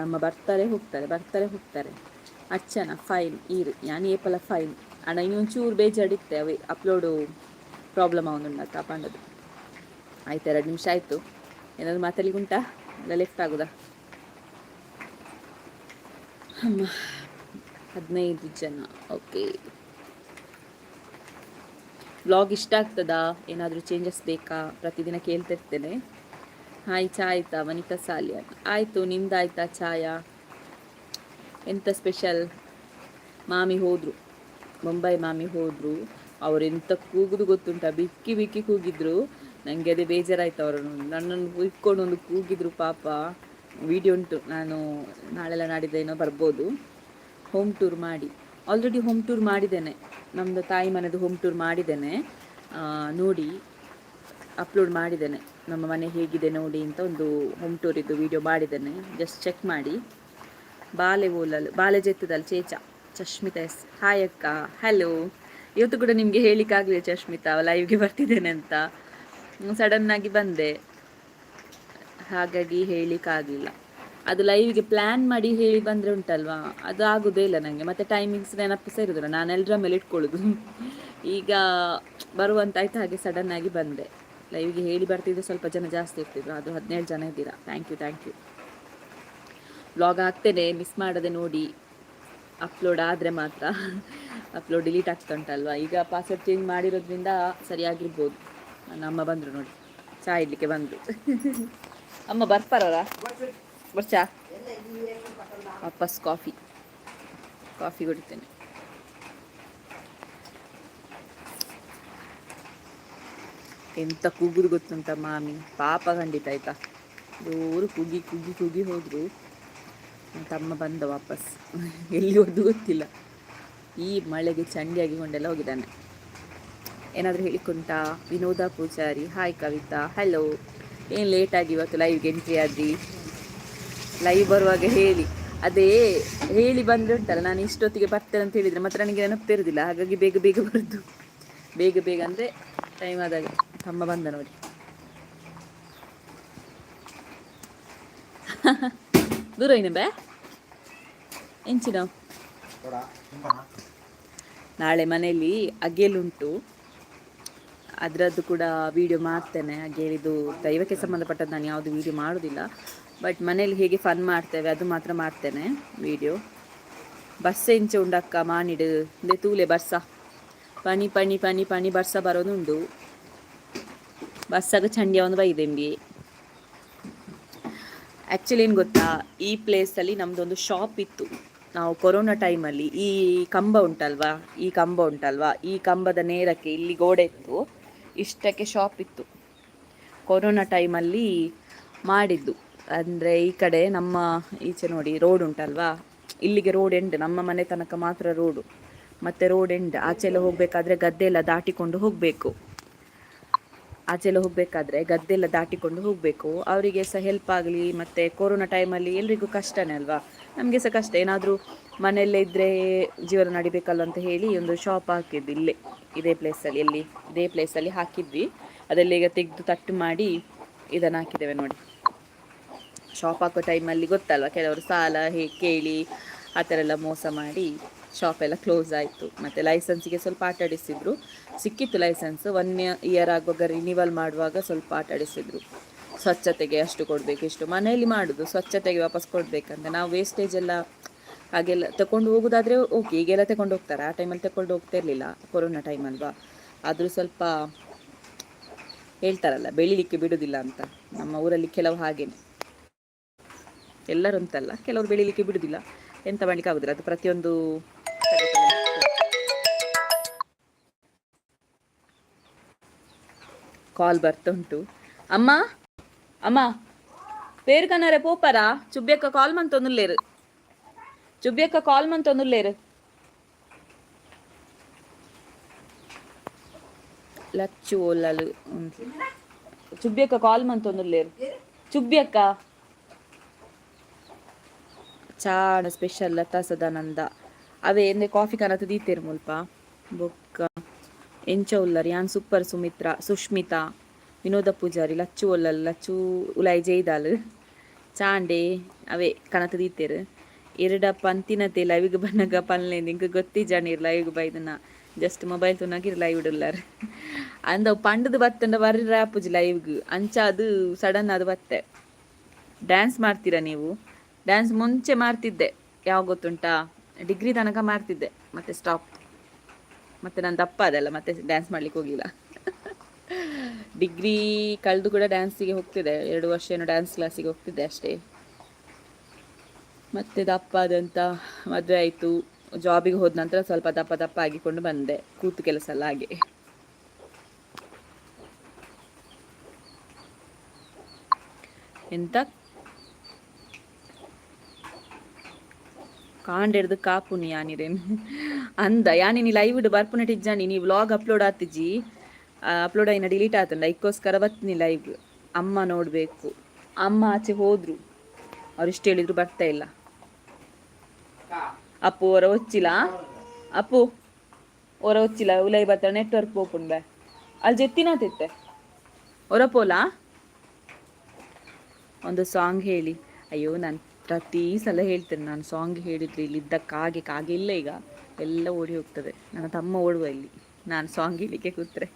ನಮ್ಮ ಬರ್ತಾರೆ ಹೋಗ್ತಾರೆ, ಬರ್ತಾರೆ ಹೋಗ್ತಾರೆ. ಅಚ್ಚನ ಫೈನ್ ಈರು ಯಾನ್ ಏಪಲ ಫೈನ್ ಅಣ್ಣ. ಇನ್ನೊಂಚೂರು ಬೇಜಾಡಿತ್ತೆ ಅವೆ ಅಪ್ಲೋಡು ಪ್ರಾಬ್ಲಮ್ ಅವನುಂಡ ತಾಪಂಡದು. ಆಯ್ತು, 2 ನಿಮಿಷ ಆಯಿತು. ಏನಾದರೂ ಮಾತಾಡ್ಲಿಕ್ಕೆ ಉಂಟಾ, ಇಲ್ಲ ಲೆಫ್ಟ್ ಆಗುದಾ? ಅಮ್ಮ, 15 ಜನ. ಓಕೆ, ವ್ಲಾಗ್ ಇಷ್ಟ ಆಗ್ತದಾ? ಏನಾದರೂ ಚೇಂಜಸ್ ಬೇಕಾ? ಪ್ರತಿದಿನ ಕೇಳ್ತಿರ್ತೇನೆ. ಹಾಯ್, ಚಾ ಆಯ್ತಾ? ವನಿತಾ ಸಾಲಿಯಾ. ಆಯಿತು, ನಿಂದಾಯ್ತಾ ಚಾಯಾ? ಎಂತ ಸ್ಪೆಷಲ್? ಮಾಮಿ ಹೋದರು, ಮುಂಬೈ ಮಾಮಿ ಹೋದರು. ಅವ್ರು ಎಂತ ಕೂಗುದು ಗೊತ್ತುಂಟ? ಬಿಕ್ಕಿ ಬಿಕ್ಕಿ ಕೂಗಿದ್ರು. ನನಗೆ ಅದೇ ಬೇಜಾರಾಯ್ತು ಅವರನ್ನು. ನನ್ನನ್ನು ಇಟ್ಕೊಂಡು ಒಂದು ಕೂಗಿದ್ರು ಪಾಪ. ವಿಡಿಯೋ ಉಂಟು, ನಾನು ನಾಳೆಲ್ಲ ನಾಡಿದ್ದೇನೋ ಬರ್ಬೋದು. ಹೋಮ್ ಟೂರ್ ಮಾಡಿ. ಆಲ್ರೆಡಿ ಹೋಮ್ ಟೂರ್ ಮಾಡಿದ್ದೇನೆ. ನಮ್ಮದು ತಾಯಿ ಮನೆದು ಹೋಮ್ ಟೂರ್ ಮಾಡಿದ್ದೇನೆ, ನೋಡಿ, ಅಪ್ಲೋಡ್ ಮಾಡಿದ್ದೇನೆ. ನಮ್ಮ ಮನೆ ಹೇಗಿದೆ ನೋಡಿ ಅಂತ ಒಂದು ಹೋಮ್ ಟೂರ್ ಇದ್ದು ವಿಡಿಯೋ ಮಾಡಿದ್ದೇನೆ, ಜಸ್ಟ್ ಚೆಕ್ ಮಾಡಿ. ಬಾಲೆ ಓಲಲ್ ಬಾಲೆ ಜೆತ್ತದಲ್ಲಿ ಚೇಚ. ಚಶ್ಮಿತಾ ಎಸ್, ಹಾಯ್ ಅಕ್ಕ. ಹಲೋ. ಇವತ್ತು ಕೂಡ ನಿಮಗೆ ಹೇಳಿಕ್ಕಾಗಲಿಲ್ಲ ಚಶ್ಮಿತಾ, ಲೈವ್ಗೆ ಬರ್ತಿದ್ದೇನೆ ಅಂತ. ಸಡನ್ನಾಗಿ ಬಂದೆ, ಹಾಗಾಗಿ ಹೇಳಿಕ್ಕಾಗಲಿಲ್ಲ. ಅದು ಲೈವ್ಗೆ ಪ್ಲ್ಯಾನ್ ಮಾಡಿ ಹೇಳಿ ಬಂದರೆ ಉಂಟಲ್ವಾ, ಅದು ಆಗೋದೇ ಇಲ್ಲ ನನಗೆ. ಮತ್ತು ಟೈಮಿಂಗ್ಸ್ ನೆನಪು ಸಹ ಇರೋದಿಲ್ಲ. ನಾನು ಎಲ್ಲರ ಮೇಲೆ ಇಟ್ಕೊಳ್ಳೋದು. ಈಗ ಬರುವಂತಾಯ್ತು, ಹಾಗೆ ಸಡನ್ನಾಗಿ ಬಂದೆ. ಲೈವ್ಗೆ ಹೇಳಿ ಬರ್ತಿದ್ರೆ ಸ್ವಲ್ಪ ಜನ ಜಾಸ್ತಿ ಇರ್ತಿದ್ರು. ಅದು 17 ಜನ ಇದ್ದೀರಾ. Thank you, thank you. Vlog ಹಾಕ್ತೇನೆ, ಮಿಸ್ ಮಾಡದೆ ನೋಡಿ, ಅಪ್ಲೋಡ್ ಆದರೆ ಮಾತ್ರ. ಅಪ್ಲೋಡ್ ಡಿಲೀಟ್ ಆಗ್ತಾ ಉಂಟಲ್ವಾ, ಈಗ ಪಾಸ್ವರ್ಡ್ ಚೇಂಜ್ ಮಾಡಿರೋದ್ರಿಂದ ಸರಿಯಾಗಿರ್ಬೋದು. ನನ್ನ ಅಮ್ಮ ಬಂದರು ನೋಡಿ, ಚಾ ಇಡ್ಲಿಕ್ಕೆ ಬಂದರು. ಅಮ್ಮ ಬರ್ತಾರಲ್ಲ, ಬರ್ಚಾ? ವಾಪಸ್ ಕಾಫಿ ಕಾಫಿ ಕುಡಿತೇನೆ. ಎಂತ ಕೂಗುದು ಗೊತ್ತುಂಟ ಮಾಮಿ ಪಾಪ, ಖಂಡಿತ ಆಯ್ತಾ. ಜೋರು ಕೂಗಿ ಕೂಗಿ ಕೂಗಿ ಹೋದ್ರು. ನನ್ನ ತಮ್ಮ ಬಂದ ವಾಪಸ್, ಎಲ್ಲಿ ಹೋದ್ದು ಗೊತ್ತಿಲ್ಲ. ಈ ಮಳೆಗೆ ಚಂಡಿಯಾಗಿ ಕೊಂಡೆಲ್ಲ ಹೋಗಿದ್ದಾನೆ. ಏನಾದರೂ ಹೇಳಿಕ್ಕುಂಟಾ? ವಿನೋದ ಪೂಜಾರಿ, ಹಾಯ್ ಕವಿತಾ. ಹಲೋ. ಏನು ಲೇಟಾಗಿ ಇವತ್ತು ಲೈವ್ಗೆ ಎಂಟ್ರಿ ಆದ್ರಿ? ಲೈವ್ ಬರುವಾಗ ಹೇಳಿ, ಅದೇ ಹೇಳಿ ಬಂದರೆ ಉಂಟಲ್ಲ, ನಾನು ಇಷ್ಟೊತ್ತಿಗೆ ಬರ್ತೇನೆ ಅಂತ ಹೇಳಿದರೆ ಮತ್ತೆ ನನಗೆ ನೆನಪಿರುವುದಿಲ್ಲ. ಹಾಗಾಗಿ ಬೇಗ ಬೇಗ ಬರೋದು. ಬೇಗ ಬೇಗ ಅಂದರೆ ಟೈಮ್ ಆದಾಗ. ತಮ್ಮ ಬಂದ ನೋಡಿ. ದೂರ ಬೇ ಎಂಚಿನ. ನಾಳೆ ಮನೆಯಲ್ಲಿ ಅಗೇಲುಂಟು, ಅದರದ್ದು ಕೂಡ ವೀಡಿಯೋ ಮಾಡ್ತೇನೆ. ಅಗೇಲಿದು ದೈವಕ್ಕೆ ಸಂಬಂಧಪಟ್ಟದ್ದು ನಾನು ಯಾವುದು ವೀಡಿಯೋ ಮಾಡೋದಿಲ್ಲ. ಬಟ್ ಮನೇಲಿ ಹೇಗೆ ಫನ್ ಮಾಡ್ತೇವೆ, ಅದು ಮಾತ್ರ ಮಾಡ್ತೇನೆ ವೀಡಿಯೋ. ಬಸ್ ಎಂಚ ಉಂಡಕ್ಕ ಮಾನಿಡು ಇಂದೆ ತೂಲೆ. ಬರ್ಸ ಪನಿ ಪನಿ ಪನಿ ಪನಿ ಬರ್ಸ ಬರೋದುಂಡು. ಬಸ್ಸಾಗ ಚಂಡಿಯ ಒಂದು ಬೈದೆಂಬಿ. ಆ್ಯಕ್ಚುಲಿ ಏನು ಗೊತ್ತಾ, ಈ ಪ್ಲೇಸಲ್ಲಿ ನಮ್ಮದೊಂದು ಶಾಪ್ ಇತ್ತು. ನಾವು ಕೊರೋನಾ ಟೈಮಲ್ಲಿ ಈ ಕಂಬ ಉಂಟಲ್ವಾ, ಈ ಕಂಬ ಉಂಟಲ್ವಾ, ಈ ಕಂಬದ ನೇರಕ್ಕೆ ಇಲ್ಲಿ ಗೋಡೆ ಇತ್ತು, ಇಷ್ಟಕ್ಕೆ ಶಾಪ್ ಇತ್ತು. ಕೊರೋನಾ ಟೈಮಲ್ಲಿ ಮಾಡಿದ್ದು. ಅಂದರೆ ಈ ಕಡೆ ನಮ್ಮ ಈಚೆ ನೋಡಿ ರೋಡ್ ಉಂಟಲ್ವಾ, ಇಲ್ಲಿಗೆ ರೋಡ್ ಎಂಡ್, ನಮ್ಮ ಮನೆ ತನಕ ಮಾತ್ರ ರೋಡು. ಮತ್ತು ರೋಡ್ ಎಂಡ್ ಆಚೆಲ್ಲ ಹೋಗಬೇಕಾದ್ರೆ ಗದ್ದೆ ಎಲ್ಲ ದಾಟಿಕೊಂಡು ಹೋಗಬೇಕು. ಆಚೆಲ್ಲ ಹೋಗಬೇಕಾದ್ರೆ ಗದ್ದೆಲ್ಲ ದಾಟಿಕೊಂಡು ಹೋಗಬೇಕು. ಅವರಿಗೆ ಸಹ ಹೆಲ್ಪ್ ಆಗಲಿ. ಮತ್ತು ಕೊರೋನಾ ಟೈಮಲ್ಲಿ ಎಲ್ರಿಗೂ ಕಷ್ಟನೇ ಅಲ್ವಾ, ನಮಗೆ ಸಹ ಕಷ್ಟ. ಏನಾದರೂ ಮನೆಯಲ್ಲೇ ಇದ್ದರೆ ಜೀವನ ನಡಿಬೇಕಲ್ಲ ಅಂತ ಹೇಳಿ ಒಂದು ಶಾಪ್ ಹಾಕಿದ್ದು ಇಲ್ಲೇ, ಇದೇ ಪ್ಲೇಸಲ್ಲಿ. ಎಲ್ಲಿ ಇದೇ ಪ್ಲೇಸಲ್ಲಿ ಹಾಕಿದ್ವಿ. ಅದೆಲ್ಲ ಈಗ ತೆಗೆದು ತಟ್ಟು ಮಾಡಿ ಇದನ್ನು ಹಾಕಿದ್ದೇವೆ ನೋಡಿ. ಶಾಪ್ ಹಾಕೋ ಟೈಮಲ್ಲಿ ಗೊತ್ತಲ್ವ, ಕೆಲವರು ಸಾಲ ಕೇಳಿ ಆ ಥರ ಎಲ್ಲ ಮೋಸ ಮಾಡಿ ಶಾಪ್ ಎಲ್ಲ ಕ್ಲೋಸ್ ಆಯಿತು. ಮತ್ತು ಲೈಸೆನ್ಸಿಗೆ ಸ್ವಲ್ಪ ಆಟಾಡಿಸಿದ್ರು, ಸಿಕ್ಕಿತ್ತು ಲೈಸೆನ್ಸ್. ಒನ್ ಇಯರ್ ಆಗುವಾಗ ರಿನಿವಲ್ ಮಾಡುವಾಗ ಸ್ವಲ್ಪ ಆಟಾಡಿಸಿದ್ರು. ಸ್ವಚ್ಛತೆಗೆ ಅಷ್ಟು ಕೊಡಬೇಕು, ಇಷ್ಟು ಮನೆಯಲ್ಲಿ ಮಾಡೋದು, ಸ್ವಚ್ಛತೆಗೆ ವಾಪಸ್ ಕೊಡಬೇಕಂತ. ನಾವು ವೇಸ್ಟೇಜ್ ಎಲ್ಲ ಹಾಗೆಲ್ಲ ತಗೊಂಡು ಹೋಗೋದಾದರೆ ಓಕೆ, ಈಗೆಲ್ಲ ತಗೊಂಡು ಹೋಗ್ತಾರೆ. ಆ ಟೈಮಲ್ಲಿ ತಗೊಂಡು ಹೋಗ್ತಾ ಇರಲಿಲ್ಲ, ಕೊರೋನಾ ಟೈಮ್ ಅಲ್ವಾ. ಆದರೂ ಸ್ವಲ್ಪ ಹೇಳ್ತಾರಲ್ಲ, ಬೆಳಿಲಿಕ್ಕೆ ಬಿಡುವುದಿಲ್ಲ ಅಂತ. ನಮ್ಮ ಊರಲ್ಲಿ ಕೆಲವು ಹಾಗೇನೆ, ಎಲ್ಲರೂ ಅಂತಲ್ಲ, ಕೆಲವರು ಬೆಳಿಲಿಕ್ಕೆ ಬಿಡುವುದಿಲ್ಲ. ಎಂತ ಮಾಡಲಿಕ್ಕೆ ಆಗುದಿಲ್ಲ, ಅದು ಪ್ರತಿಯೊಂದು. ಕಾಲ್ ಬರ್ತುಂಟು. ಅಮ್ಮ, ಅಮ್ಮ, ಪೇರು ಕನ್ನರೆ ಪೋಪರಾ? ಚುಬ್ಬಿಯಕ್ಕ ಕಾಲ್ ಮಂತೊಂದುಲ್ಲೇರು, ಚುಬ್ಬಿಯಕ್ಕ ಕಾಲ್ ಮಂತೊಂದುಲ್ಲೇರು. ಲಚ್ಚು ಓಲಲು ಚುಬ್ಬಿಯಕ್ಕ ಕಾಲ್ ಮಂತೊಂದುಲ್ಲೇರು. ಚುಬ್ಬಿಯಕ್ಕ ಚಾಣ ಸ್ಪೆಷಲ್ ಲತಾ ಸದಾನಂದ ಅವೇ ಎಂದೆ ಕಾಫಿ ಕನತ ದೀತೇರು ಮುಲ್ಪ. ಬೊಕ್ಕ ಎಂಚ ಉಲ್ಲರ್ ಯಾನ್ ಸೂಪರ್. ಸುಮಿತ್ರಾ, ಸುಷ್ಮಿತಾ, ವಿನೋದ ಪೂಜಾರಿ, ಲಚ್ಚು ಒಲ್ಲಲ್, ಲಚ್ಚು ಉಲಾಯ್ ಜೈದಾಲ್ ಚಾಂಡೆ ಅವೇ ಕನತ ದೀತೇರು. ಎರಡ ಪಂತಿನತೆ ಲೈವ್ಗೆ ಬನ್ನಗ ಪನ್ಲೇಂದು ಇಂಕ್ ಗೊತ್ತಿಜ್ಜಾಂಡ್ ಲೈವ್ಗೆ ಬೈದನ. ಜಸ್ಟ್ ಮೊಬೈಲ್ ತೂನಗ ಲೈವ್ ಇಡುಲ್ಲಾರ್ ಅಂದ ಪಂಡದು ಬತ್ತಂಡ ವರ್ರಿ ರಾಪುಜಿ ಲೈವ್ಗ್. ಅಂಚ ಅದು ಸಡನ್ ಅದು ಬತ್ತೆ. ಡ್ಯಾನ್ಸ್ ಮಾಡ್ತೀರಾ ನೀವು? ಡ್ಯಾನ್ಸ್ ಮುಂಚೆ ಮಾಡ್ತಿದ್ದೆ. ಯಾವ ಗೊತ್ತುಂಟಾ, ಡಿಗ್ರಿ ತನಕ ಮಾಡ್ತಿದ್ದೆ, ಮತ್ತೆ ಸ್ಟಾಪ್. ಮತ್ತೆ ನಾನು ದಪ್ಪ ಅದಲ್ಲ, ಮತ್ತೆ ಡ್ಯಾನ್ಸ್ ಮಾಡ್ಲಿಕ್ಕೆ ಹೋಗಿಲ್ಲ. ಡಿಗ್ರಿ ಕಳೆದು ಕೂಡ ಡ್ಯಾನ್ಸಿಗೆ ಹೋಗ್ತಿದ್ದೆ. 2 ವರ್ಷ ಏನೋ ಡ್ಯಾನ್ಸ್ ಕ್ಲಾಸಿಗೆ ಹೋಗ್ತಿದ್ದೆ ಅಷ್ಟೇ. ಮತ್ತೆ ದಪ್ಪ ಆದಂತ ಮದುವೆ ಆಯಿತು. ಜಾಬಿಗೆ ಹೋದ ನಂತರ ಸ್ವಲ್ಪ ದಪ್ಪ ದಪ್ಪ ಆಗಿಕೊಂಡು ಬಂದೆ, ಕೂತು ಕೆಲಸ ಎಲ್ಲ ಹಾಗೆ. ಎಂತ ಕಾಂಡೆಡ್ದು ಕಾಪುನಿ ಯಾನಿರೇನು ಅಂದ ಯಾನಿನಿ ಲೈವ್ ಬರ್ಪುನೆಟ್ ಇಜ್ಜಾಂಡಿ. ನೀ ವ್ಲಾಗ್ ಅಪ್ಲೋಡ್ ಆತಿಜಿ, ಅಪ್ಲೋಡ್ ಆಯ್ನ ಡಿಲೀಟ್ ಆತಂಡ. ಐಕ್ಕೋಸ್ಕರ ಬತ್ನಿ ಲೈವ್. ಅಮ್ಮ ನೋಡಬೇಕು. ಅಮ್ಮ ಆಚೆ ಹೋದ್ರು, ಅವ್ರು ಇಷ್ಟು ಹೇಳಿದ್ರು ಬರ್ತಾ ಇಲ್ಲ. ಅಪ್ಪು ಹೊರ ಒಚ್ಚಿಲ್ಲ, ಅಪ್ಪು ಹೊರ ಒಚ್ಚಿಲ್ಲ. ಉಲೈ ಬತ್ತ ನೆಟ್ವರ್ಕ್ ಪೋಪುಂಡ್ ಬೇ. ಅಲ್ಲಿ ಜೆತ್ತಿನಾತಿತ್ತೆ ಹೊರ ಪೋಲಾ. ಒಂದು ಸಾಂಗ್ ಹೇಳಿ. ಅಯ್ಯೋ, ನಾನು ಪ್ರತಿ ಸಲ ಹೇಳ್ತೇನೆ, ನಾನು ಸಾಂಗ್ ಹೇಳಿದರೆ ಇಲ್ಲಿದ್ದ ಕಾಗೆ, ಕಾಗೆ ಇಲ್ಲ ಈಗ, ಎಲ್ಲ ಓಡಿ ಹೋಗ್ತದೆ. ನನ್ನ ತಮ್ಮ ಓಡುವ ಇಲ್ಲಿ ನಾನು ಸಾಂಗ್ ಹೇಳಲಿಕ್ಕೆ ಕೂತ್ರೆ.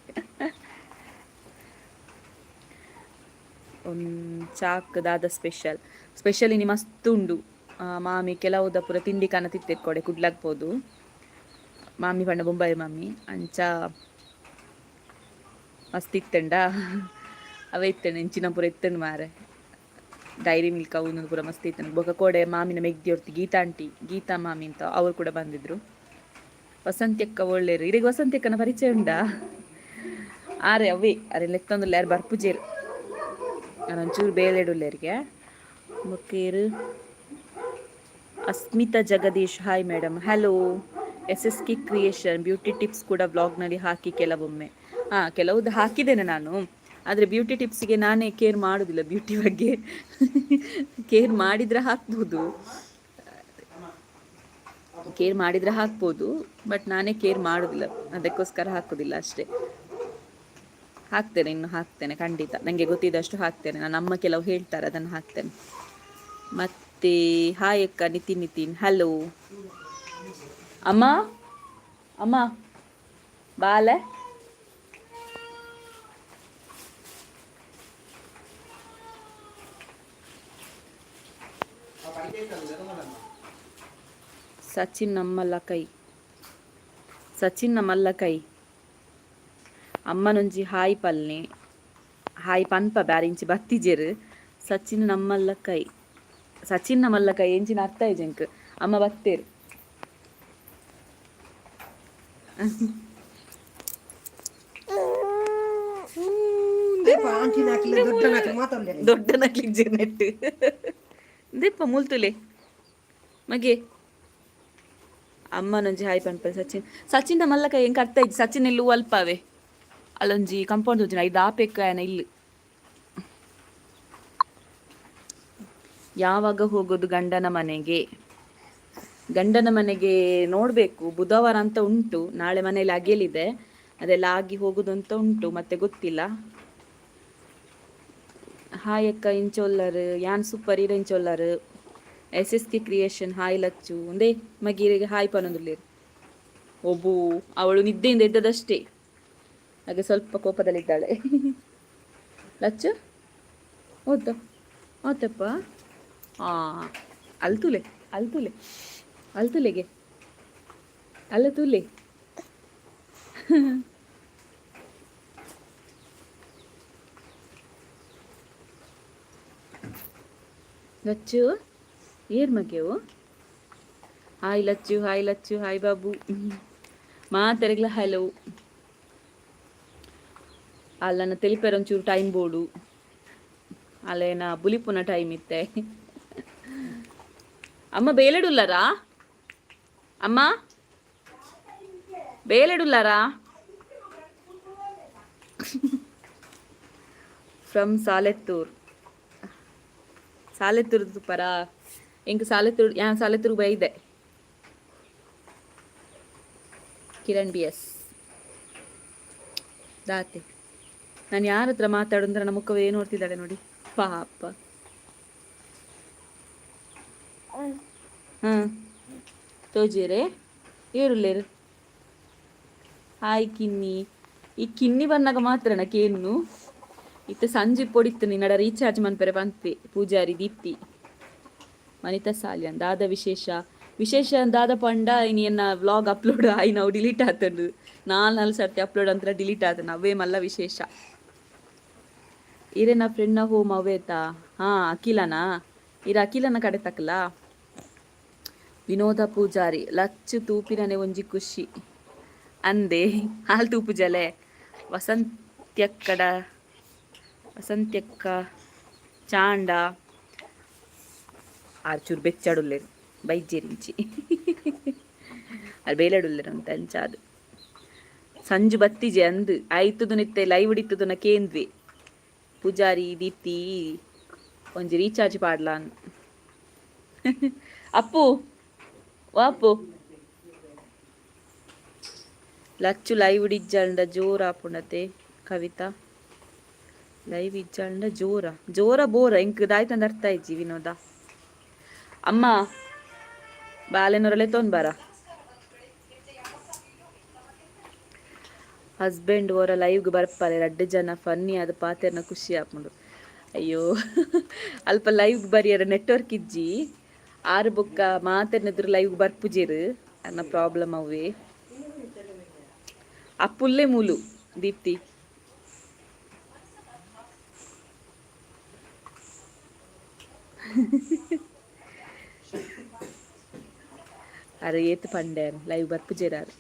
ಒಂದು ಚಾಕ್ ದಾದ ಸ್ಪೆಷಲ್? ಸ್ಪೆಷಲ್ ಇನಿ ಮಸ್ತ್ ಉಂಡು. ಮಾಮಿ ಕೆಲವುದ ಪೂರ ತಿಂಡಿ ಕನ ತಿತ್ತೆರ್ ಕುಡ್ಲಾಕ್ಬೋದು. ಮಾಮಿ ಪಂಡ ಬೊಂಬಾಯಿ ಮಾಮಿ. ಅಂಚ ಮಸ್ತ್ ಇತ್ತಂಡ, ಅವೇ ಇತ್ತಂಡ, ಇಂಚಿನ ಪೂರ ಇತ್ತಂಡು ಮಾರೆ. ಡೈರಿ ಮಿಲ್ಕ್ ಅವು ಪೂರ ಮಸ್ತ್ ಇತ್ತಂಡು. ಬೊಕ ಕೋಡೆ ಮಾಮಿನ ಮೆಗ್ದಿ ಹೊರ್ತಿ ಗೀತಾ ಆಂಟಿ, ಗೀತಾ ಮಾಮಿ ಅಂತ, ಅವರು ಕೂಡ ಬಂದಿದ್ರು. ವಸಂತ್ಯಕ್ಕ ಒಳ್ಳೇರು. ಇರೆಗ್ ವಸಂತ್ಯಕ್ಕನ ಪರಿಚಯ ಉಂಡಾ? ಆರೆ ಅವೇ ಅರೆ ಲೆತ್ತೊಂದುಲ್ಲ, ಯಾರು ಬರ್ಪುಜೇರು. ನಾನು ಒಂಚೂರು ಬೇಲೆಡುಲ್ಲೇರಿಗೆ. ಬೊಕ್ಕೇರು Asmita Jagadish, hi madam, hello. S S K creation, beauty tips ಕೂಡ ಬ್ಲಾಗ್ನಲ್ಲಿ ಹಾಕಿ ಕೆಲವೊಮ್ಮೆ. ಹಾಂ, ಕೆಲವುದು ಹಾಕಿದ್ದೇನೆ ನಾನು. ಆದರೆ ಬ್ಯೂಟಿ ಟಿಪ್ಸಿಗೆ ನಾನೇ ಕೇರ್ ಮಾಡೋದಿಲ್ಲ. ಬ್ಯೂಟಿ ಬಗ್ಗೆ ಕೇರ್ ಮಾಡಿದರೆ ಹಾಕ್ಬೋದು, ಕೇರ್ ಮಾಡಿದರೆ ಹಾಕ್ಬೋದು, ಬಟ್ ನಾನೇ ಕೇರ್ ಮಾಡೋದಿಲ್ಲ, ಅದಕ್ಕೋಸ್ಕರ ಹಾಕೋದಿಲ್ಲ ಅಷ್ಟೇ. ಹಾಕ್ತೇನೆ, ಇನ್ನು ಹಾಕ್ತೇನೆ ಖಂಡಿತ. ನನಗೆ ಗೊತ್ತಿದ್ದಷ್ಟು ಹಾಕ್ತೇನೆ ನಾನು. ಅಮ್ಮ ಕೆಲವು ಹೇಳ್ತಾರೆ, ಅದನ್ನು ಹಾಕ್ತೇನೆ. ಮತ್ತು ಹಾಯ್ ಅಕ್ಕ, ನಿತಿನ್, ನಿತಿನ್ ಹಲೋ. ಅಮ್ಮ, ಅಮ್ಮ, ಬಾಲೆ. ಸಚಿನ್ ನಮ್ಮಲ್ಲ ಕೈ, ಸಚಿನ್ ನಮ್ಮಲ್ಲ ಕೈ. ಅಮ್ಮನೊಂಜಿ ಹಾಯ್ ಪಲ್ನೆ. ಹಾಯ್ ಪನ್ಪ ಬ್ಯಾರಿಂಚಿ ಬತ್ತಿಜೆರ್. ಸಚಿನ್ ನಮ್ಮಲ್ಲ ಕೈ, ಸಚಿನ್ ನಮ್ಮಲ್ಲ ಕೈ ಎಂಚಿನ ಅರ್ಥ ಇಜೆಂಕ್. ಅಮ್ಮ ಬತ್ತೇರು. ದೊಡ್ಡನಕ್ಲಿ ನೆಟ್ ದೀಪ ಮುಲ್ತುಲೆ ಮಗೆ. ಅಮ್ಮನೊಂಜಿ ಹಾಯ್ ಪನ್ಪಲ್. ಸಚಿನ್, ಸಚಿನ್ ಮಲ್ಲಕ ಎಂಕ್ ಅರ್ಥ ಇಜ್ಜಿ. ಸಚಿನ್ ಇಲ್ಲು ಅಲ್ಪವೆ, ಅಲ್ಲೊಂಜಿ ಕಾಂಪೌಂಡ್ ತೋಜುಂಡು, ಐದು ಆಪೆಕ್ ಆಯನ ಇಲ್ಲು. ಯಾವಾಗ ಹೋಗೋದು ಗಂಡನ ಮನೆಗೆ? ಗಂಡನ ಮನೆಗೆ ನೋಡಬೇಕು, ಬುಧವಾರ ಅಂತ ಉಂಟು. ನಾಳೆ ಮನೇಲಿ ಅಗೇಲಿದೆ, ಅದೆಲ್ಲ ಆಗಿ ಹೋಗುದು ಅಂತ ಉಂಟು, ಮತ್ತೆ ಗೊತ್ತಿಲ್ಲ. ಹಾಯ್ ಅಕ್ಕ, ಇಂಚೊಲ್ಲರ್? ಯಾನ್ ಸೂಪರ್, ಇರ ಇಂಚೊಲ್ಲರ್? S S K creation, hi Lachchu. ಒಂದೇ ಮಗೀರಿಗೆ ಹಾಯ್ ಪನೊಂದುಲ್ಲೇರು. ಒಬ್ಬು ಅವಳು ನಿದ್ದೆಯಿಂದ ಎದ್ದದಷ್ಟೇ, ಹಾಗೆ ಸ್ವಲ್ಪ ಕೋಪದಲ್ಲಿದ್ದಾಳೆ. ಲಚ್ಚು ಓದ್ತ ಓದ್ತಪ್ಪ. ಆ ಅಲ್ತುಲೆ ಅಲ್ತುಲೆ ಅಲ್ತುಲೆಗೆ ಅಲ್ಲ ತುಲೆ. ಲಚ್ಚು ಏರ್ ಮಗೆವು. Hi Lachchu, hi Lachchu, hi Babu, ಮಾತೆರೆಗ್ಲ ಹಲೋ. ಅಲ್ಲನ ತೆಲಿಪೆರ ಒಂಚೂರು ಟೈಮ್ ಬೋಡು, ಅಲ್ಲೇನ ಬುಲಿಪುನ ಟೈಮ್ ಇತ್ತೆ. ಅಮ್ಮ ಬೇಲೆಡುಲ್ಲರಾ? ಅಮ್ಮ ಬೇಲೆಡುಲ್ಲಾರಾ? ಫ್ರಮ್ ಸಾಲೆತ್ತೂರ್. ಸಾಲೆತ್ತೂರು ಸೂಪರಾ? ಎಂಕ್ ಸಾಲೆತ್ತೂರು, ಯಾನ್ ಸಾಲೆತ್ತೂರು ಬೈದೆ. ಕಿರಣ್ ಬಿ ಎಸ್ ದಾತೆ. ನಾನು ಯಾರ ಹತ್ರ ಮಾತಾಡು ಅಂದ್ರೆ ನನ್ನ ಮುಖವೇ ನೋಡ್ತಿದ್ದಾಳೆ ನೋಡಿ ಪಾಪ. ಹಾಂ ತೋಜಿರೆ ಏರುಲ್ಲೇರು. ಹಾಯ್ ಕಿನ್ನಿ. ಈ ಕಿನ್ನಿ ಬಂದಾಗ ಮಾತ್ರನ ಕೇನ್ನು. ಇತ್ತೆ ಸಂಜೆ ಪೊಡಿತ್ತು ನಿನ್ನಡ ರೀಚಾರ್ಜ್ ಮನ್ಪೆರೆ ಪನ್ಪೆ. ಪೂಜಾರಿ ದೀಪ್ತಿ, ವನಿತಾ ಸಾಲ್ಯಾನ್, ದಾದ ವಿಶೇಷ? ವಿಶೇಷ ದಾದ ಪಂಡ, ಇನಿ ಎನ್ನ ವ್ಲಾಗ್ ಅಪ್ಲೋಡ್ ಆಯಿ ನಾವು ಡಿಲೀಟ್ ಆತಂಡು. ನಾಲ್ ನಾಲ್ ಸರ್ತಿ ಅಪ್ಲೋಡ್ ಅಂತ ಡಿಲೀಟ್ ಆತಂಡು. ಅವೇ ಮಲ್ಲ ವಿಶೇಷ. ಇರೆನ ಫ್ರೆಂಡ್ನ ಹೋಮ್ ಅವೇತಾ? ಹಾ, ಅಖಿಲನಾ? ಇರ ಅಖಿಲನ ಕಡೆ ತಕ್ಕಲ. ವಿನೋದ ಪೂಜಾರಿ, ಲಚ್ಚು ತೂಪಿನನೆ ಒಂಜಿ ಖುಷಿ ಅಂದೆ. ಹಾಲು ತೂಪು ಜಲೆ. ವಸಂತ್ಯಕ್ಕಡ, ವಸಂತ್ಯಕ್ಕ ಚಾಂಡ ಆರ್ಚೂರು ಬೆಚ್ಚಾಡುಲ್ಲೇರು ಬೈಜೇರಿಂಚಿ ಅದು ಬೇಲಾಡುಲ್ಲೇರು ಅಂತ ಅಂಚಾದು. ಸಂಜು ಬತ್ತಿಜೆ ಅಂದು ಆಯ್ತುದು ನಿತ್ತೆ ಲೈವ್ ಹಿಡಿತುದು ಕೇಂದ್ವಿ. ಪೂಜಾರಿ ದೀಪ್ತಿ ಒಂಜಿ ರೀಚಾರ್ಜ್ ಪಾಡ್ಲಾ. ಅಪ್ಪು ವಾಪು. ಲಚ್ಚು ಲೈವ್ ಇಜ್ಜಾಂಡ ಜೋರ ಆಪುಂಡತೆ. ಕವಿತಾ, ಲೈವ್ ಇಜ್ಜಾಂಡ ಜೋರ ಜೋರ ಬೋರ ಇಂಕ್ ದಾಯ್ತಂದ ಅರ್ಥ ಇಜ್ಜಿ ವಿನೋದ. ಅಮ್ಮ ಬಾಲೆನೊರಲೆ ತೊಂದ್ ಬಾರ. ಹಸ್ಬೆಂಡ್ ಓರ ಲೈವ್ಗೆ ಬರ್ಪಾರೆ, ರಡ್ಡು ಜನ ಫನ್ನಿ ಆದ ಪಾತೆರ್ನ ಖುಷಿ ಆಪುಂಡು. ಅಯ್ಯೋ, ಅಲ್ಪ ಲೈವ್ಗೆ ಬರಿಯರ ನೆಟ್ವರ್ಕ್ ಇಜ್ಜಿ. ಆರು ಬೊಕ್ಕ ಮಾತೆರ್ನೆದುರು ಲೈವ್ ಬರ್ಪುಜೆರು, ಅನ್ನ ಪ್ರಾಬ್ಲಮ್ ಅವೇ. ಅಪ್ಪುಲ್ಲೇ ಮೂಲು ದೀಪ್ತಿ. ಅರೆ ಏತ್ ಪಂಡೆ ಲೈವ್ ಬರ್ಪುಜೆರ್ ಆರು.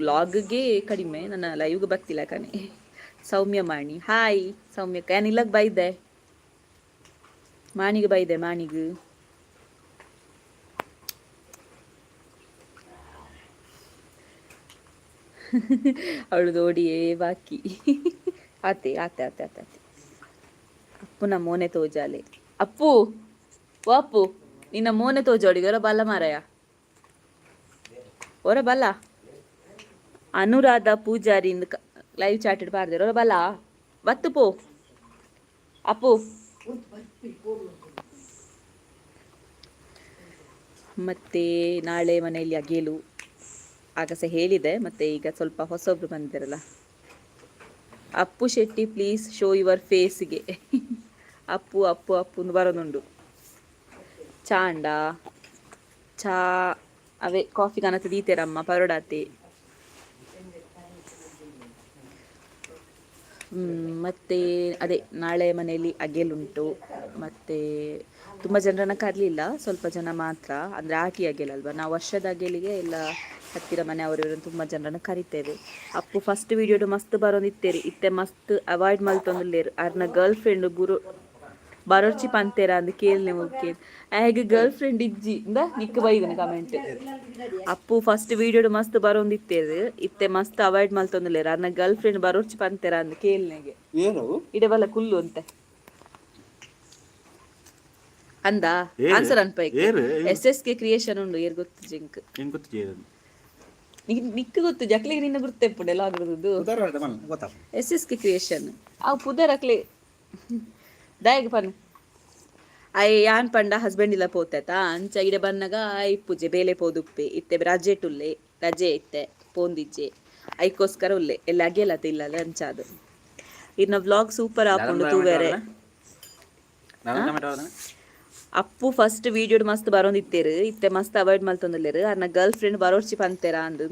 ಲಾಗ್ಗೆ ಕಡಿಮೆ, ನನ್ನ ಲೈವ್ಗೆ ಬರ್ತಿಲ್ಲ ಕಣೆ. ಸೌಮ್ಯ ಮಾಣಿ, ಹಾಯ್ ಸೌಮ್ಯಕ್ಕ. ಯಾನ್ ಇಲ್ಲಗ್ ಬೈದೆ, ಮಾಣಿಗೆ ಬೈದೆ ಮಾಣಿಗ್. ಅವಳು ದೋಡಿಯೇ ಬಾಕಿ. ಆತೆ ಆತೆ ಆತೆ ಆತೆ ಆತೆ. ಅಪ್ಪುನ ಮೋನೆ ತೋಜಾಲೆ. ಅಪ್ಪು, ಓ ಅಪ್ಪು, ನಿನ್ನ ಮೋನೆ ತೋಜೋಡಿಗೆ. ಹೊರ ಬಲ್ಲ ಮಾರಾಯ, ಹೊರ ಬಲ್ಲ. ಅನುರಾಧ ಪೂಜಾರಿ ಲೈವ್ ಚಾಟ್ ಪಾಡ್ದೇರ್. ಹೊರ ಬಲ್ಲ, ಬತ್ತು ಪೋ ಅಪ್ಪು. ಮತ್ತೆ ನಾಳೆ ಮನೆಯಲ್ಲಿ ಅಗೇಲು, ಆಗ ಸಹ ಹೇಳಿದೆ. ಮತ್ತೆ ಈಗ ಸ್ವಲ್ಪ ಹೊಸೊಬ್ರು ಬಂದಿರಲ್ಲ. Appu Shetty, please show your ಫೇಸ್ಗೆ. ಅಪ್ಪು ಅಪ್ಪು ಅಪ್ಪು ಬರೋದುಂಡು. ಚಾಂಡ ಚಾ ಅವೇ ಕಾಫಿ ಕನತ ದೀತೇರಮ್ಮ ಪರೋಡಾತೆ. ಮತ್ತು ಅದೇ ನಾಳೆ ಮನೆಯಲ್ಲಿ ಅಗೆಲುಂಟು. ಮತ್ತು ತುಂಬ ಜನರನ್ನು ಕರಲಿಲ್ಲ, ಸ್ವಲ್ಪ ಜನ ಮಾತ್ರ. ಅಂದರೆ ಆಟಿ ಅಗೆಲಲ್ವ, ನಾವು ವರ್ಷದ ಅಗೆಲಿಗೆ ಎಲ್ಲ ಹತ್ತಿರ ಮನೆಯವರು ಇವರನ್ನು ತುಂಬ ಜನರನ್ನು ಕರಿತೇವೆ. ಅಪ್ಪು ಫಸ್ಟ್ ವೀಡಿಯೋಡು ಮಸ್ತ್ ಬರೋದಿತ್ತೇರಿ, ಇತ್ತೆ ಮಸ್ತ್ ಅವಾಯ್ಡ್ ಮಲ್ತೊಂದುಲ್ಲೇರು. ಅರ್ನ ಗರ್ಲ್ ಫ್ರೆಂಡ್ ಗುರು ಬರೋರ್ಚಿ ಪಂತೇರ ಅಂದ್ ಕೇಳ್ನೆ ಮುಕ್ಕೆ ಹೇಗೆ ಗರ್ಲ್ ಫ್ರೆಂಡ್ ಇಜ್ಜಿ ಇಂದ ನಿಕ್ ಬೈದನೆ ಕಮೆಂಟ್. ಅಪ್ಪು ಫಸ್ಟ್ ವೀಡಿಯೋಡು ಮಸ್ತ್ ಬರೋಂದಿತ್ತೇರು, ಇತ್ತೆ ಮಸ್ತ್ ಅವಾಯ್ಡ್ ಮಲ್ತೊಂದುಲ್ಲೇರು. ಅರ್ನ ಗರ್ಲ್ ಫ್ರೆಂಡ್ ಬರೋರ್ಚಿ ಪಂತೇರ ಅಂದ್ ಕೇಳ್ನೆಗೆ. ಏನು? ಇಡೆ ಬಲ್ಲ ಕುಲ್ಲು ಅಂತೆ ಅಂದ. ಏರು? ಆನ್ಸರ್ ಅನ್ಪೈಕ್. ಏರು? ಎಸ್ ಎಸ್ ಕೆ ಕ್ರಿಯೇಷನ್ ಉಂಡು, ಏರ್ ಗೊತ್ತು ಜಿಂಕ್? ಏನ್ ಗೊತ್ತು? ನಿಕ್ ಗೊತ್ತು, ಜಕ್ಲಿಗೆ ನಿನ್ನ ಗುರ್ತೆಪ್ಪುಂಡು ಎಲ್ಲ ಆಗಿರೋದು. ಗೊತ್ತಾ? ಎಸ್ ಎಸ್ ಕೆ ಕ್ರಿಯೇಷನ್ ಅವು ಪುದರ್ ಅಕ್ಲೆ ದಾಯಗ ಪನ್ I ಯಾನ್ ಪಂಡ ಹಸ್ಬೆಂಡ್ ಇಲ್ಲ ಪೋತೆತ ಅಂಚ ಇಡೆ ಬನ್ನಗ ಇಪ್ಪುಜೆ ಬೇಲೆ ಪೋದುಪ್ಪೆ. ಇತ್ತೆ ರಜೆ ಟುಲ್ಲೆ, ರಜೆ ಇತ್ತೆ ಪೋಂದಿಜ್ಜೆ, ಐಕೋಸ್ಕರ ಉಲ್ಲೆ ಎಲ್ಲ ಅಗೆಲತ ಇಲ್ಲ ಅಂಚಾದು. ಇನ್ನ ವ್ಲಾಗ್ ಸೂಪರ್ ಆಪುಂಡು ತೂವೆರೆ. ಅಪ್ಪು ಫಸ್ಟ್ ವೀಡಿಯೋಡ್ ಮಸ್ತ್ ಬರೋಂದಿತ್ತೇರು, ಇತ್ತೆ ಮಸ್ತ್ ಅವಾಯ್ಡ್ ಮಲ್ತೊಂದುಲ್ಲೇರು. ಅರ್ನ ಗರ್ಲ್ ಫ್ರೆಂಡ್ ಬರೋರ್ಚಿ ಪಂತೇರಾ ಅಂದು.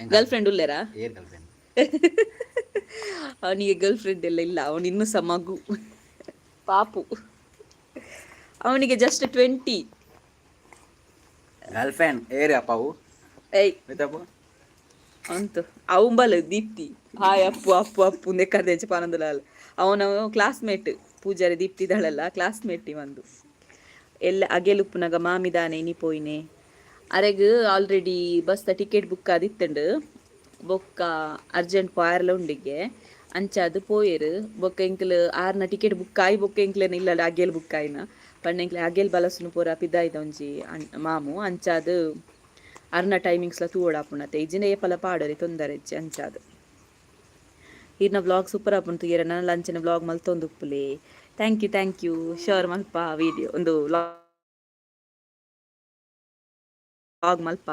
ಗರ್ಲ್ ಫ್ರೆಂಡ್ ಉಲ್ಲೇರಾ? ಏರ್ ಗರ್ಲ್ ಫ್ರೆಂಡ್? ಅವನಿಗೆ ಗರ್ಲ್ ಫ್ರೆಂಡ್ ಎಲ್ಲ ಇಲ್ಲ, ಅವನು ಇನ್ನೂ ಸಹ ಮಗು ಪಾಪು. ಅವನಿಗೆ ಜಸ್ಟ್ 20. ಗರ್ಲ್ ಫ್ರೆಂಡ್ ಏರ್ ಅಪ್ಪಾವು? ಏಯ್. ಗೊತ್ತಪ್ಪ. ಅಂತು ಅವಂಬಲ್ ದೀಪ್ತಿ. ಹಾಯ್ ಅಪ್ಪು, ಅಪ್ಪು ಅಪ್ಪು ಅಂದೆ ಕರ್ದೆಂಚ ಪಾನಂದಲಾಲ್. ಅವನ ಕ್ಲಾಸ್ಮೇಟ್ ಪೂಜಾರಿ ದೀಪ್ತಿ ಇದ್ದಾಳಲ್ಲ, ಕ್ಲಾಸ್ಮೇಟ್ ಒಂದು. ಎಲ್ಲ ಅಗೆಲುಪ್ಪುನಗ ಮಾಮಿದಾನೆ ಇನಿ ಪೋಯಿನೆ? ಅರೆಗ್ ಆಲ್ರೆಡಿ ಬಸ್ ಟಿಕೆಟ್ ಬುಕ್ ಆದಿತ್ತಂಡು. ಬೊಕ್ಕ ಅರ್ಜೆಂಟ್ ಪಾಯರ್ಲ ಉಂಡಿಗೆ ಅಂಚಾದ್ ಪೋಯೆರು. ಬೊಕ್ಕ ಎಂಕ್ಲು ಆರ್ನ ಟಿಕೆಟ್ ಬುಕ್ ಆಯಿ ಬೊಕ್ಕ ಎಂಕ್ಲೆನ ಇಲ್ಲ ಅಗೆಲ್ ಬುಕ್ ಆಯಿನ ಪಂಡ ಎಂಕ್ಲೆ ಅಗೆಲ್ ಬಲಸುನು ಪೂರ ಪಿದಾಯ್ದ ಒಂಜಿ ಮಾಮು. ಅಂಚಾದ್ ಅರ್ನ ಟೈಮಿಂಗ್ಸ್ಲ ತೂವೊಡಾಪುಂಡತೆ, ಇಜ್ಜಿಂಡ ಏಪಲ ಪಾಡೊಲಿ, ತೊಂದರೆ ಇಜ್ಜಿ. ಅಂಚಾದ್ ಇರ್ನ ವ್ಲಾಗ್ ಸೂಪರ್ ಆಪುಂಡು ತೂಯೆರೆ, ನನ ಅಂಚಿನ ವ್ಲಾಗ್ ಮಲ್ತೊಂದು ಉಪ್ಪುಲೆ. Thank you, thank you. Share ಮಲ್ಪ ವಿಡಿಯೋ, ಒಂದು ವ್ಲಾಗ್ ಮಲ್ಪ.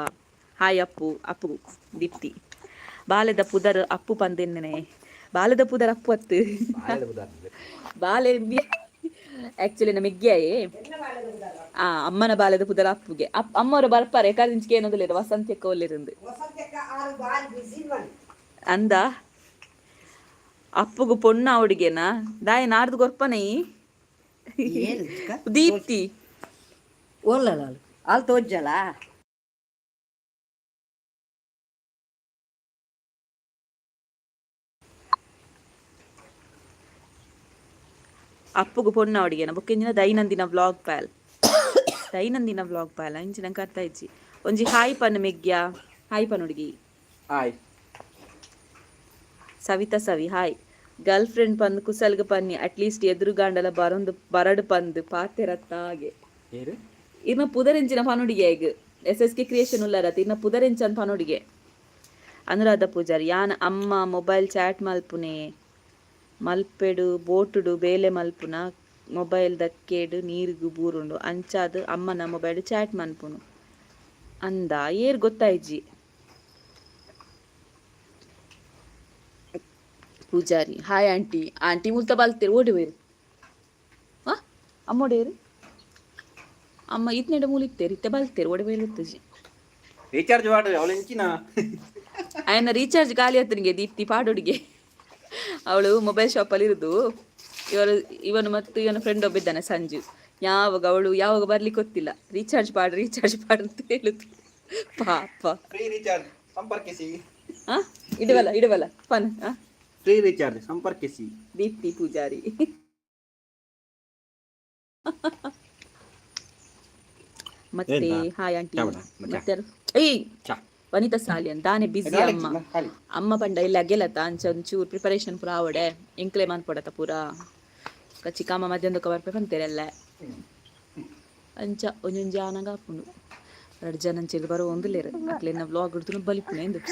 ಹಾಯ್ ಅಪ್ಪು, ಅಪ್ಪು ದೀಪ್ತಿ. ಬಾಲೆದ ಪುದರ್ ಅಪ್ಪು ಪಂದೆನ್ನೆ. ಬಾಲೆದ ಪುದರ್ ಅಪ್ಪು ಅತ್ತು, ಬಾಲೆ ಆಕ್ಚುಲಿ ನಮ್ಮ ಮೆಗ್ಗಿಯಾಯೇ. ಆ ಅಮ್ಮನ ಬಾಲೆದ ಪುದರ್ ಅಪ್ಪುಗೆ. ಅಮ್ಮವರು ಬರ್ಪಾರೆ ಕರಿಂಚಿಗೆ ಏನೊಂದಿಲ್ಲ, ವಸಂತ್ಯಕ್ಕ ಒಲ್ಲಿರಂದು ಅಂದ. ಅಪ್ಪುಗು ಪೊಣ್ಣ ಹುಡುಗೆನಾ ದಾಯ ನಾಡ್ದು ಕೊರ್ಪನೆ. ದೀಪ್ತಿ. ಓಲ್ಲಲ್ಲ ಅಲ್ಲಿ ತೋಜ್ಜಲ್ಲ. ಅಪ್ಪುಗು ಪೊಣ್ಣ ಹುಡುಗೆನ ಬೊಕ್ಕ ದೈನಂದಿನ ವ್ಲಾಗ್ ಪ್ಯಾಲ್, ದೈನಂದಿನ ವ್ಲಾಗ್ ಪ್ಯಾಲ್ ಇಂಚಿನ ನಂಗೆ ಅರ್ಥ ಇಜ್ಜಿ. ಒಂಜಿ ಹಾಯ್ ಪನ್ ಮೆಗ್ಗ್ಯಾ, ಹಾಯ್ ಪನ್ ಹುಡುಗಿ. ಹಾಯ್. ಸವಿತಾ ಸವಿ ಹಾಯ್. ಗರ್ಲ್ ಫ್ರೆಂಡ್ ಪಂದ್ ಕುಸಲ್ಗ ಪನ್ನಿ, ಅಟ್ಲೀಸ್ಟ್ ಎದುರುಗಾಂಡಲ ಬರೊಂದು ಬರಡು ಪಂದ್ ಪಾತೆರತ್ತ ಹಾಗೆ. ಏರು? ಇರ್ನ ಪುದರೆಂಚಿನ ಪನುಡಿಗೆ ಈಗ ಎಸ್ ಎಸ್ ಕೆ ಕ್ರಿಯೇಷನ್ ಉಲ್ಲರತ್, ಇರ್ನ ಪುದರೆಂಚನ್ ಪನುಡಿಗೆ. ಅನುರಾಧ ಪೂಜಾರಿ, ಯಾನ್ ಅಮ್ಮ ಮೊಬೈಲ್ ಚಾಟ್ ಮಲ್ಪುನೆ ಮಲ್ಪೆಡು ಬೋಟುಡು ಬೇಲೆ ಮಲ್ಪುನ ಮೊಬೈಲ್ ದಕ್ಕೇಡು ನೀರುಗು ಬೂರುಂಡು, ಅಂಚಾದ್ ಅಮ್ಮನ ಮೊಬೈಲ್ ಚಾಟ್ ಮನ್ಪುನು ಅಂದ. ಏರ್ ಗೊತ್ತಾಯ್ಜಿ. Poojary hi aunty. ಆಂಟಿ ಮುಲ್ತ ಬಲ್ತೇರು ಓಡಿ ಬೇರು. ಹಾ ಅಮ್ಮೋಡೇರು ಅಮ್ಮ ಇತ್ನೆಡ ಮೂಲಿತ್ತೇರು, ಇತ್ತೆ ಬಲ್ತೇರು ಓಡಿ ಬೇರು ಗೊತ್ತುಜಿ. ರೀಚಾರ್ಜ್ ವಾಡ್ರಿ ಅವಳು ಇಂಚಿನ. ಆಯನ ರೀಚಾರ್ಜ್ ಖಾಲಿ ಆತನಿಗೆ ದೀಪ್ತಿ ಪಾಡೋಡಿಗೆ. ಅವಳು ಮೊಬೈಲ್ ಶಾಪಲ್ಲಿ ಇರುದು. ಇವರು ಇವನು ಮತ್ತು ಇವನ ಫ್ರೆಂಡ್ ಒಬ್ಬ ಇದ್ದಾನೆ ಸಂಜು. ಯಾವಾಗ ಅವಳು ಯಾವಾಗ ಬರ್ಲಿಕ್ಕೆ ಗೊತ್ತಿಲ್ಲ, ರೀಚಾರ್ಜ್ ಪಾಡು, ರೀಚಾರ್ಜ್ ಪಾಡು ಅಂತ ಹೇಳುದು ಪಾಪ. ಫ್ರೀ ರೀಚಾರ್ಜ್ ಸಂಪರ್ಕಿಸಿ. ಹಾ ಇಡವಲ್ಲ ಇಡವಲ್ಲ ಪನ್ ಹಾ. ಫ್ರೀ ರೀಚಾರ್ಜ್ ಸಂಪರ್ಕಿಸಿ. ದೀಪ್ತಿ ಪೂಜಾರಿ. ಮತ್ತೆ ಏನ್? Hi aunty. ಚಾ ಬಿಡ, ಚಾ. ಮತ್ತೆ ಯಾರು? ಏಯ್. ಚಾ. ವನಿತಾ ಸಾಲಿಯನ್ ದಾನೆ ಬಿಸಿ ಅಮ್ಮ? ಖಾಲಿ. ಅಮ್ಮ ಪಂಡ ಇಲ್ಲ ಅಗೆಲತ್ತ, ಅಂಚ ಒಂಚೂರು ಪ್ರಿಪರೇಷನ್ ಪೂರ ಆವಡೆ, ಎಂಕ್ಲೆ ಮನ್ಪೊಡತ ಪೂರ. ಚಿಕ್ಕಮ್ಮ ಮಧ್ಯಾಹ್ನದಕ್ಕ ಬರ್ಪೆ ಪಂತೇರಲ್ಲ. ಅಂಚ ಒಂಜೊಂಜಿ ಆನಗ ಆಪುಂಡು. ರಡ್ಡ್ ಜನ ಅಂಚೆಗ್ ಬರೋ ಒಂದುಲ್ಲೆರ್, ಅಕ್ಲೆನ ವ್ಲಾಗ್ ಹಿಡ್ದು ಬಲಿಪುನೆ ಇಂದು.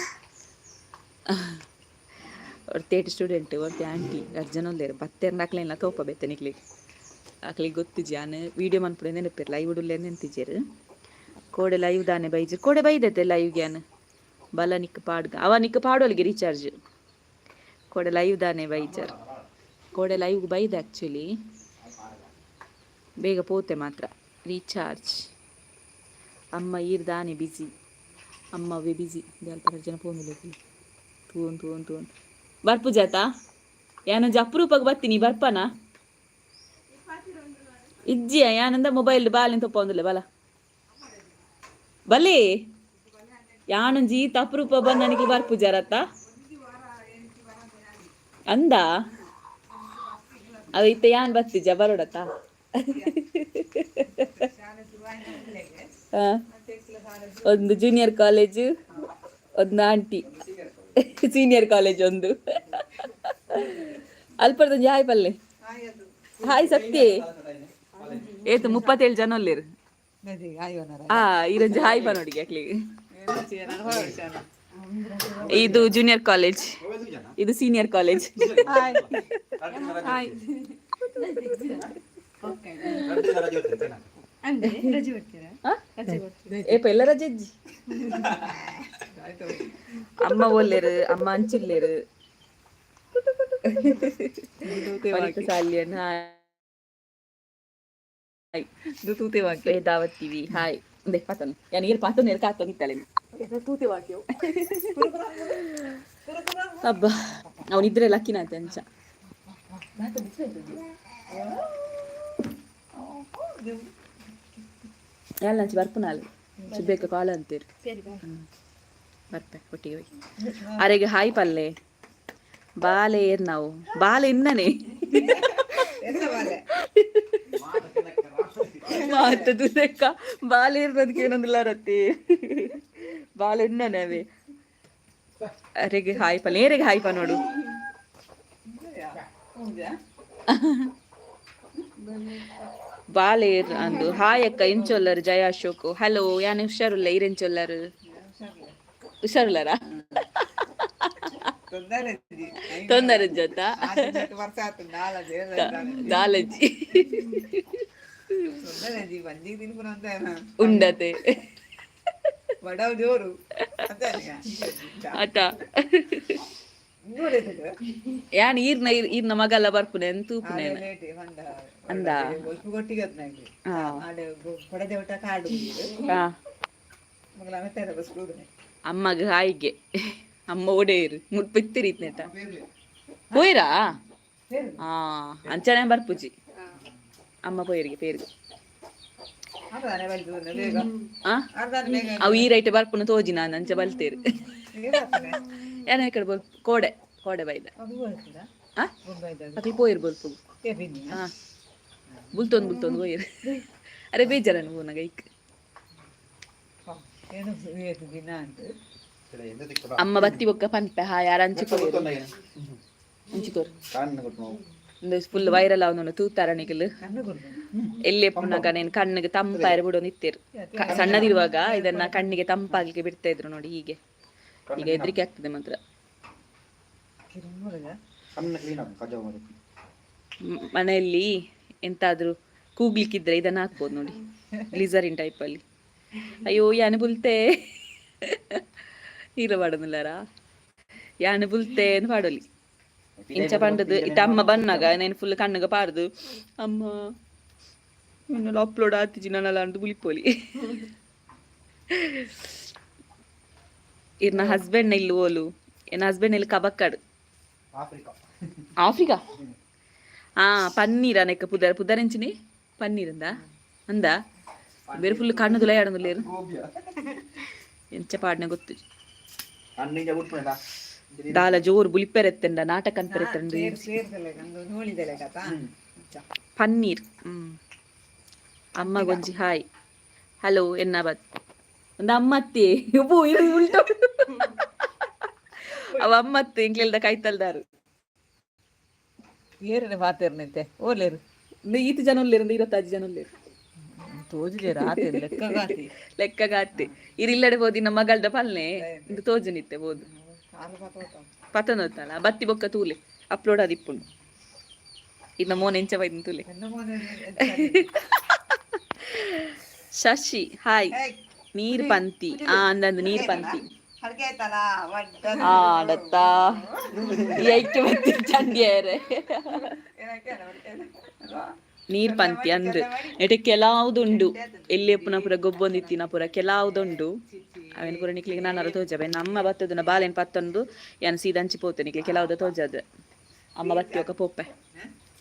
ಒರ್ತಿ ಸ್ಟೂಡೆಂಟ್, ಒರ್ತಿ ಆಂಟಿ, ರಡ್ಡ್ ಜನ ಉಲ್ಲೆರ್. ಬತ್ತೆರ್ನ ಅಕ್ಲೆನ ತೋಪ ಬೇತೆ ನಿಕ್ಲೆಗ್. ಅಕ್ಲೆಗ್ ಗೊತ್ತಿಜ್ಜಿ ಯಾನ್ ವೀಡಿಯೋ ಮನ್ಪುನೆ ನೆನಪಿರ್, ಲೈವ್ ಉಲ್ಲೆ ನೆಂತಿಜೆರ್. ಕೋಡೆ ಲೈವ್ ದಾನೆ ಬೈಜಿ? ಕೋಡೆ ಬೈದೈತೆ ಲೈವ್ ಗ್ಯಾನ್ ಬಲ ನಿಕ್ ಪಾಡ್ಗ ಅವ ನಿಕ್ ಪಾಡೋಲ್ಗೆ ರೀಚಾರ್ಜ್. ಕೋಡೆ ಲೈವ್ ದಾನೆ ಬೈಜರ್? ಕೋಡೆ ಲೈವ್ ಬೈದ ಆ್ಯಕ್ಚುಲಿ, ಬೇಗ ಪೋತೆ ಮಾತ್ರ ರೀಚಾರ್ಜ್. ಅಮ್ಮ ಈರ್ ದಾನೆ ಬಿಸಿ? ಅಮ್ಮ ಅವೇ ಬಿಸಿ. ಅಲ್ಪ ಜನ ಫೋನ್ ತೂನ್ ತೂನ್ ತೂನ್ ಬರ್ಪು ಜಾತಾ. ಯಾನೊಂಜಿ ಅಪರೂಪಗ್ ಬತ್ತೀನಿ ಬರ್ಪನಾ ಇಜ್ಜಿಯ ಯಾನಂದ ಮೊಬೈಲ್ ಬಾಲೆನ್ ತೊಪ್ಪೊಂದುಲ್ಲೆ ಬಲ ಬಲೆ. ಯಾನೊಂಜಿ ಈತ್ ಅಪರೂಪ ಬಂದ ಬರ್ಪುಜಾರತ್ತ ಅಂದ ಅವ ಇತ್ತೆ ಯಾನ್ ಬತ್ತಿಜ ಬರೋಡತ್ತ. ಆ, ಒಂದು ಜೂನಿಯರ್ ಕಾಲೇಜ್, ಒಂದು ಆಂಟಿ ಸೀನಿಯರ್ ಕಾಲೇಜ್, ಒಂದು ಅಲ್ಪರ್ದೊಂಜಿ. ಹಾಯ್ ಪಲ್ಲೆ, ಹಾಯ್ ಸತ್ಯೆ. ಏತು 37 ಜನ ಉಲ್ಲೇರು. ಆ ಇರಂಜಿ ಹಾಯ್ ಪನೋಡಿಗೆ ಅಕ್ಲಿಗೆ. ಇದು ಜೂನಿಯರ್ ಕಾಲೇಜ್, ಇದು ಸೀನಿಯರ್ ಕಾಲೇಜ್. ಏಪ ಎಲ್ಲ ರಜೆ ಅಜ್ಜಿ. ಅಮ್ಮ ಒಲ್ಲೇರು, ಅಮ್ಮ ಅಂಚಿಲ್ಲೇರು. ಸಾಲಿಯನ್ ಹಾಯ್. ವೇದಾವತಿವಿ ಹಾಯ್. ಇಂದೆ ಪಾತನು ಯಾನ್ ಏರ್ ಪಾತನು ಏರ್ ಕಾತೊಂದಿತ್ತಾಳೆ. ಅಬ್ಬಾ, ಅವನಿದ್ರೆ ಲಕ್ಕಿನಾತೆ ಅಂಚ. ಯಾಲ್ ಬರ್ಪುನಾಲ್ ಸುಬೇಕ ಕಾಲ ಅಂತೀರಿ. ಬರ್ಪೆ ಒಟ್ಟಿಗೆ ಹೋಗಿ. ಅರೆಗೆ ಹಾಯ್ ಪಲ್ಲೆ. ಬಾಲೆ ಏರ್ ನಾವು ಬಾಲೆ ಇನ್ನನೇ ಮಾತದು ಲೆಕ್ಕ. ಬಾಲೆ ಇರ್ತದಕ್ಕೆ ಏನೊಂದಿಲ್ಲ ರತ್ತಿ. ಬಾಲೆ ಇನ್ನನೇ ಅವೇ. ಅರೆಗೆ ಹಾಯ್ ಪಲ್ಲೆ, ಏರೆಗೆ ಹಾಯ್ ಪ ನೋಡು. ಬಾಲೇರ್ ಅಂದು. ಹಾಯ್ ಅಕ್ಕ, ಎಂಚೊಲ್ಲರು? ಜಯ ಅಶೋಕ್ ಹಲೋ. ಯಾನ್ ಹುಷಾರುಲ್ಲ, ಈರೆಂಚೊಲ್ಲರು? ಹುಷಾರುಲ್ಲಾರಾ? ತೊಂದರೆ ಜೊತ ದಾಲಜ್ಜಿ ಉಂಡತೆ. ಜೋರು. ಆತ ಯಾನ್ ಈರ್ನ ಈರ್ನ ಮಗಲ್ಲ ಬರ್ಪುನೆ ತೂಪುನೆ ಅಂದ. ಹಾ ಹಾ. ಅಮ್ಮಗ ಹಾಯಿಗೆ. ಅಮ್ಮ ಒಡೆಯರು ಮುಟ್ಪಿತ್ತಿರಿ ಇತ್ನೇಟ ಪೋಯ್ರಾ. ಹಾ, ಅಂಚನೆ ಬರ್ಪುಜಿ ಅಮ್ಮ ಪೋಯರಿಗೆ ಪೇರಿಗೆ. ಆ ಅವು ಈ ರೈಟ್ ಬರ್ಪುನ ತೋಜಿ ನಾನು ಅಂಚ ಬಲ್ತೇರು. ಏನ ಈ ಕಡೆ ಬಲ್ ಕೋಡೆ ಕೋಡೆ ಬೈದ. ಆ ಅಕ್ಲು ಪೋಯಿರ್ ಬಲ್ಪು. ಹಾ, ಬುಲ್ತೊಂದು ಬುಲ್ತೊಂದು ಪೋಯಿರ್. ಅರೆ ಬೇಜಾರನು ಪೂನಗ ಐಕ್. ಅಮ್ಮ ಬತ್ತಿ ಬೊಕ್ಕ ಪನ್ಪೆ. ಹಾ, ಯಾರ ಅಂಚಿಕೋರು ಅಂಚಿಕೋರು. ಫುಲ್ ವೈರಲ್ ಅವನು ತೂತಾರ ನಿಕಲ್ ಎಲ್ಲಿ ಎಪ್ಪುನಾಗ ನೇನ್ ಕಣ್ಣಿಗೆ ತಂಪಾಯರ್ ಬಿಡೋನ್ ಇತ್ತೇರು. ಸಣ್ಣದಿರುವಾಗ ಇದನ್ನ ಕಣ್ಣಿಗೆ ತಂಪಾಗ್ಲಿಕ್ಕೆ ಬಿಡ್ತಾ ಇದ್ರು ನೋಡಿ ಹೀಗೆ. ಈಗ ಹೆದ್ರಿಕೆ ಆಗ್ತದೆ ಮಾತ್ರ. ಮನೆಯಲ್ಲಿ ಎಂತಾದ್ರೂ ಕೂಗ್ಲಿಕ್ಕಿದ್ರೆ ಇದನ್ನ ಹಾಕ್ಬೋದು ನೋಡಿ, ಗ್ಲಿಸರಿನ್ ಟೈಪ್ ಅಲ್ಲಿ. ಅಯ್ಯೋ, ಯಾನು ಬುಲ್ತೆ ನೀರು ಪಾಡೋದಿಲ್ಲಾರ. ಯಾನು ಬುಲ್ತೆ ಅಂತ ಪಾಡೋಲಿ. ಇಂಚ ಪಂಡದು ಇತ್ತ ಅಮ್ಮ ಬನ್ನಾಗ నేను ಫುಲ್ ಕಣ್ಣುಗ ಪಾರ್ದು ಅಮ್ಮ ಇನ್ನೆಲ್ಲ ಅಪ್ಲೋಡ್ ಆತಿಜಿ ನನ್ನಲ್ಲ ಅಂದು ಬುಲಿಪೋಲಿ. ಇರ್ನ ಹಸ್ಬೆಂಡ್ ಇಲ್ಲಿ ಓಲು. ಎನ್ನ ಹಸ್ಬೆಂಡ್ ಇಲ್ಲಿ ಕಬಕ್ಕಡ್. ಆಫ್ರಿಕಾ. ಆಫ್ರಿಕಾ. ಆ ಪನ್ನೀರ್ ಅನೆಕ್ಕ ಪುದರ್ ಪುದರ್ ಎಂಚಿನಿ ಪನ್ನೀರ್ ಅಂದ ಅಂದ. ಬೇರೆ ಫುಲ್ ಕಣ್ಣು ದುಲೈ ಆಡೊಂದುಲ್ಲೇರು. ಎಂಚ ಪಾಡ್ನೆ ಗೊತ್ತು. ದಾಲ ಜೋರು ಬುಲಿಪೆರೆತ್ತೆಂಡ ನಾಟಕ ಅನ್ಪೆರೆತ್ತೆಂಡು. ಪನ್ನೀರ್. ಅಮ್ಮ ಗೊಂಜಿ ಹಾಯ್ ಹಲೋ. ಎನ್ನ ಬತ್ ಒಂದು ಅಮ್ಮತ್ತಿ ಉಬ್ಬು ಇದು ಉಲ್ಟೋ. ಅವ ಅಮ್ಮತ್ತಿ ಎಂಕ್ಲೆಲ್ದ ಕೈತಲ್ದಾರು. ಏರನೆ ಪಾತೆರ್ನಂತೆ ಓಲೇರು. ಈತ ಜನ ಉಲ್ಲೇರು, 25 ಜನ ಉಲ್ಲೇರು. ತೋಜುಜೇರು ಆತೆ ಲೆಕ್ಕಗಾತಿ. ಲೆಕ್ಕಗಾತಿ. ಇರಿಲ್ಲಡೆ ಬೋದಿ ನಮ್ಮ ಮಗಳ್ದ ಪಲ್ನೆ ಇಂದು ತೋಜುನಿತ್ತೆ ಬೋದು. ಪತನೋತ್ತಲ್ಲ ಬತ್ತಿ ಬೊಕ್ಕ ತೂಲೆ ಅಪ್ಲೋಡ್ ಆದಿಪ್ಪುಂಡು. ಇನ್ನ ಮೋನ್ ಎಂಚ ಬೈದಿನ ತೂಲೆ. ಶಶಿ ಹಾಯ್. ನೀರ್ ಪಂತಿ. ಆ ಅಂದಂದು ನೀರ್ ಪಂತಿ. ಆ ಡತ್ತ ಈ ಐಕ್ಯ ಬತ್ತಿ ಚಂಡಿಯರೆ. ನೀರ್ ಪಂತಿ ಅಂದ್ ಎಟೆ ಕೆಲವುದುಂಡು. ಎಲ್ಲಿ ಎಪ್ಪುನ ಪೂರ ಗೊಬ್ಬೊಂದಿತ್ತಿನ ಪೂರ ಕೆಲವುದುಂಡು. ಅವೆನ್ ಪೂರ ನಿಕ್ಲಿಗೆ ನಾನಾರ ತೋಜವೆ. ನಮ್ಮ ಬತ್ತದನ ಬಾಲೆನ್ ಪತ್ತೊಂದು ಯಾನ್ ಸೀದ ಅಂಚಿ ಪೋತೆ. ನಿಕ್ಲಿ ಕೆಲವುದ ತೋಜದ. ಅಮ್ಮ ಬತ್ತಿಯೊಕ ಪೋಪೆ.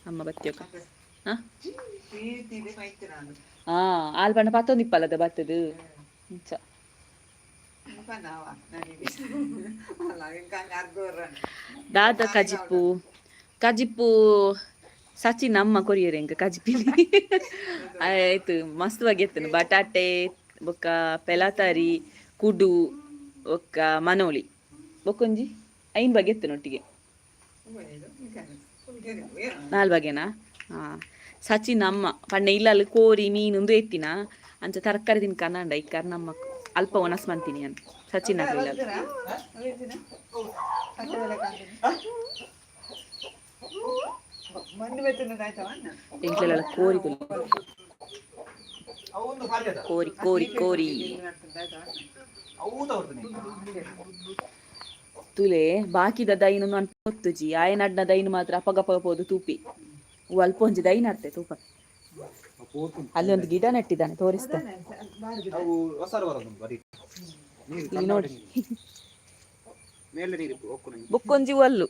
ಅಮ್ಮ ಬತ್ತಿಯೊಕ ಹಾಂ ಹಾಂ ಆಲ್ ಪಂಡ ಪತ್ತೊಂದಿಪ್ಪಲ್ಲದ ಬತ್ತದು ಇಂಚ. ದಾದ ಕಜಿಪ್ಪು ಕಜಿಪ್ಪು ಸಚಿನ್ ಅಮ್ಮ ಕೊರಿಯರ್ ಎಂಕ ಕಜಿಪಿನಿ ಆಯ್ತು ಮಸ್ತ್ ಬಗೆತ್ತನು ಬಟಾಟೆ ಬೊಕ್ಕ ಪೆಲಾತಾರಿ ಕುಡು ಬೊಕ್ಕ ಮನೋಳಿ ಬೊಕ್ಕೊಂಜಿ ಐನ್ ಬಗೆ ಎತ್ತನು ಒಟ್ಟಿಗೆ ನಾಲ್ ಬಗೆನಾ. ಹಾ ಸಚಿನ್ ಅಮ್ಮ ಪಂಡ ಇಲ್ಲಲ್ಲಿ ಕೋರಿ ಮೀನು ಒಂದು ಎತ್ತಿನ ಅಂಚ ತರಕಾರಿ ತಿನ್ಕಂಡ ಇಕ್ಕಾರ ನಮ್ಮ ಅಲ್ಪ ಒಣಸ್ ಮಂತೀನಿ ಅಂತ ಸಚಿನ್ ಆಗ್ಲಿಲ್ಲ. ಎಂಕ್ಲೆಲ್ಲ ಕೋರಿ ಕೋರಿ ಕೋರಿ ಕೋರಿ ತುಲೆ ಬಾಕಿದ ದೈನು ನನ್ ಪೊತ್ತುಜಿ ಆಯನ ಅಡ್ನ ದೈನು ಮಾತ್ರ ಅಪಗಪಗ ಪೋದು ತೂಪಿ ಅಲ್ಪ ಒಂಜಿ ದೈನ ಅರ್ತೆ ತೂಪ. ಅಲ್ಲಿ ಒಂದು ಗಿಡ ನೆಟ್ಟಿದ್ದಾನೆ ತೋರಿಸ್ತಾನೆ ಇಲ್ಲಿ ನೋಡಿ. ಬುಕ್ಕೊಂಜಿ ಅಲ್ಲು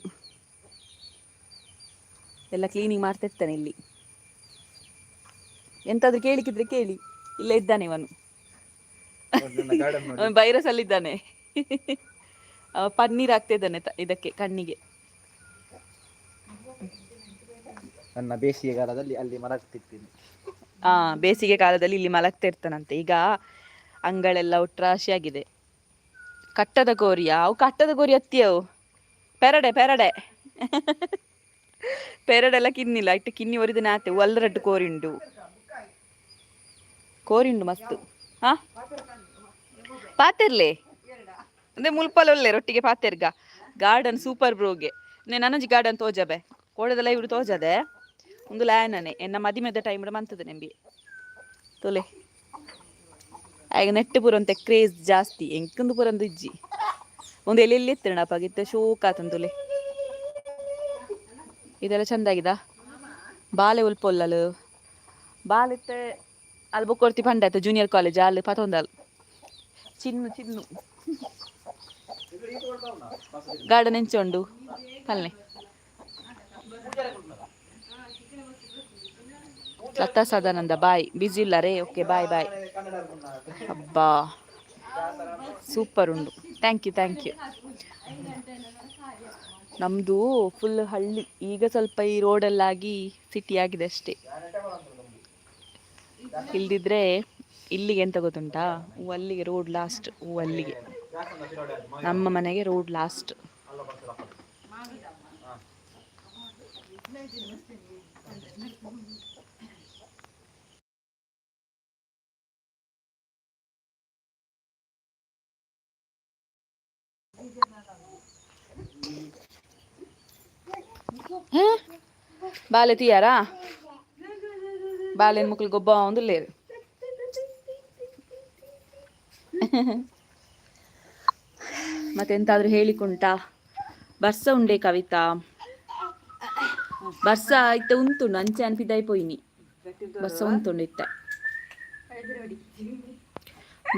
ಎಲ್ಲ ಕ್ಲೀನಿಂಗ್ ಮಾಡ್ತಿರ್ತಾನೆ ಇಲ್ಲಿ. ಎಂತಾದ್ರೂ ಕೇಳಿಕಿದ್ರೆ ಕೇಳಿ, ಇಲ್ಲೇ ಇದ್ದಾನೆ ಇವನು. ಅವನು ವೈರಸ್ ಅಲ್ಲಿದ್ದಾನೆ. ಪನ್ನೀರ್ ಆಗ್ತಾ ಇದ್ದಾನೆ ಇದಕ್ಕೆ ಕಣ್ಣಿಗೆ. ನನ್ನ ಬೇಸಿಗೆಗಾಲದಲ್ಲಿ ಅಲ್ಲಿ ಮಲಗ್ತಿರ್ತೀನಿ. ಆ ಬೇಸಿಗೆ ಕಾಲದಲ್ಲಿ ಇಲ್ಲಿ ಮಲಗ್ತಾ ಇರ್ತಾನಂತೆ. ಈಗ ಅಂಗಳೆಲ್ಲ ಒಟ್ರಾಶಿ ಆಗಿದೆ. ಕಟ್ಟದ ಕೋರಿಯಾ ಅವು? ಕಟ್ಟದ ಕೋರಿ ಅತ್ತಿಯವು ಪೆರಡೆ ಪೆರಡೆ ಪೆರಡೆಲ್ಲ ಕಿನ್ನಿಲ್ಲ ಇಟ್ಟು ಕಿನ್ನಿ ಒರಿದ ನಾತೆ ಒಲ್ಲರಡ್ಡು ಕೋರಿಂಡು ಕೋರಿಂಡು ಮಸ್ತ್. ಹಾ ಪಾತೆರ್ಲೆ ಅಂದ್ರೆ ಮುಲ್ಪಲ್ ಒಲ್ಲೆ ರೊಟ್ಟಿಗೆ ಪಾತೆರ್ಗ. ಗಾರ್ಡನ್ ಸೂಪರ್ ಬ್ರೋಗೆ ನನಂಜಿ ಗಾರ್ಡನ್ ತೋಜಬೆ ಕೋಡದಲ್ಲ ಇವರು ತೋಜದೆ ಒಂದು ಲ್ಯಾನನೆ ಎನ್ನ ಮದಿಮೆದ ಟೈಮ್ ಮಂತದ ನೆಂಬಿ ತೊಲೆ ಆಗ ನೆಟ್ಟು ಪೂರಂತೆ ಕ್ರೇಜ್ ಜಾಸ್ತಿ ಎಂಕಂದು ಪೂರಂದು ಇಜ್ಜಿ ಒಂದು ಎಲ್ಲೆಲ್ಲಿ ಎತ್ತಿರಣಪ್ಪ ಗಿತ್ತ ಶೋಕ್ ಆತಂದುಲೆ. ಇದೆಲ್ಲ ಚಂದಾಗಿದ ಬಾಲೆ ಉಲ್ಪೊಲ್ಲಲು ಬಾಲಿತ್ತೆ ಅಲ್ಲಿ ಬೊಕ್ಕೊರ್ತಿ ಪಂಡ ಆಯ್ತು ಜೂನಿಯರ್ ಕಾಲೇಜ್ ಅಲ್ಲಿ ಪತೊಂದಲ್ ಚಿನ್ನು ಚಿನ್ನು ಗಾರ್ಡನ್ ಎಂಚ ಉಂಡು ಪಲ್ನೆ. ಲತಾ ಸದಾನಂದ ಬಾಯ್, ಬಿಜಿ ಇಲ್ಲ ರೇ. Okay bye bye. ಅಬ್ಬಾ ಸೂಪರ್ ಉಂಡು. Thank you thank you. ನಮ್ಮದು ಫುಲ್ ಹಳ್ಳಿ. ಈಗ ಸ್ವಲ್ಪ ಈ ರೋಡಲ್ಲಾಗಿ ಸಿಟಿ ಆಗಿದೆ ಅಷ್ಟೇ. ಇಲ್ದಿದ್ರೆ ಇಲ್ಲಿಗೆ ಎಂತ ಗೊತ್ತುಂಟಾ, ಅಲ್ಲಿಗೆ ರೋಡ್ ಲಾಸ್ಟ್. ಅಲ್ಲಿಗೆ ನಮ್ಮ ಮನೆಗೆ ರೋಡ್ ಲಾಸ್ಟ್. ಬಾಲೆ ತೀಯಾರಾ ಬಾಲೆನ್ ಮುಕ್ಲು ಗೊಬ್ಬ ಒಂದು ಲೇರು. ಮತ್ತೆಂತಾದ್ರೂ ಹೇಳಿಕುಂಟಾ? ಬರ್ಸ ಉಂಡೆ ಕವಿತಾ, ಬರ್ಸ ಇತ್ತ ಉಂತುಂಡು ಅಂಚೆ ಅನ್ಪಿದಾಯ್ ಪೋಯಿನಿ ಬರ್ಸ ಉಂತುಂಡು ಇತ್ತ.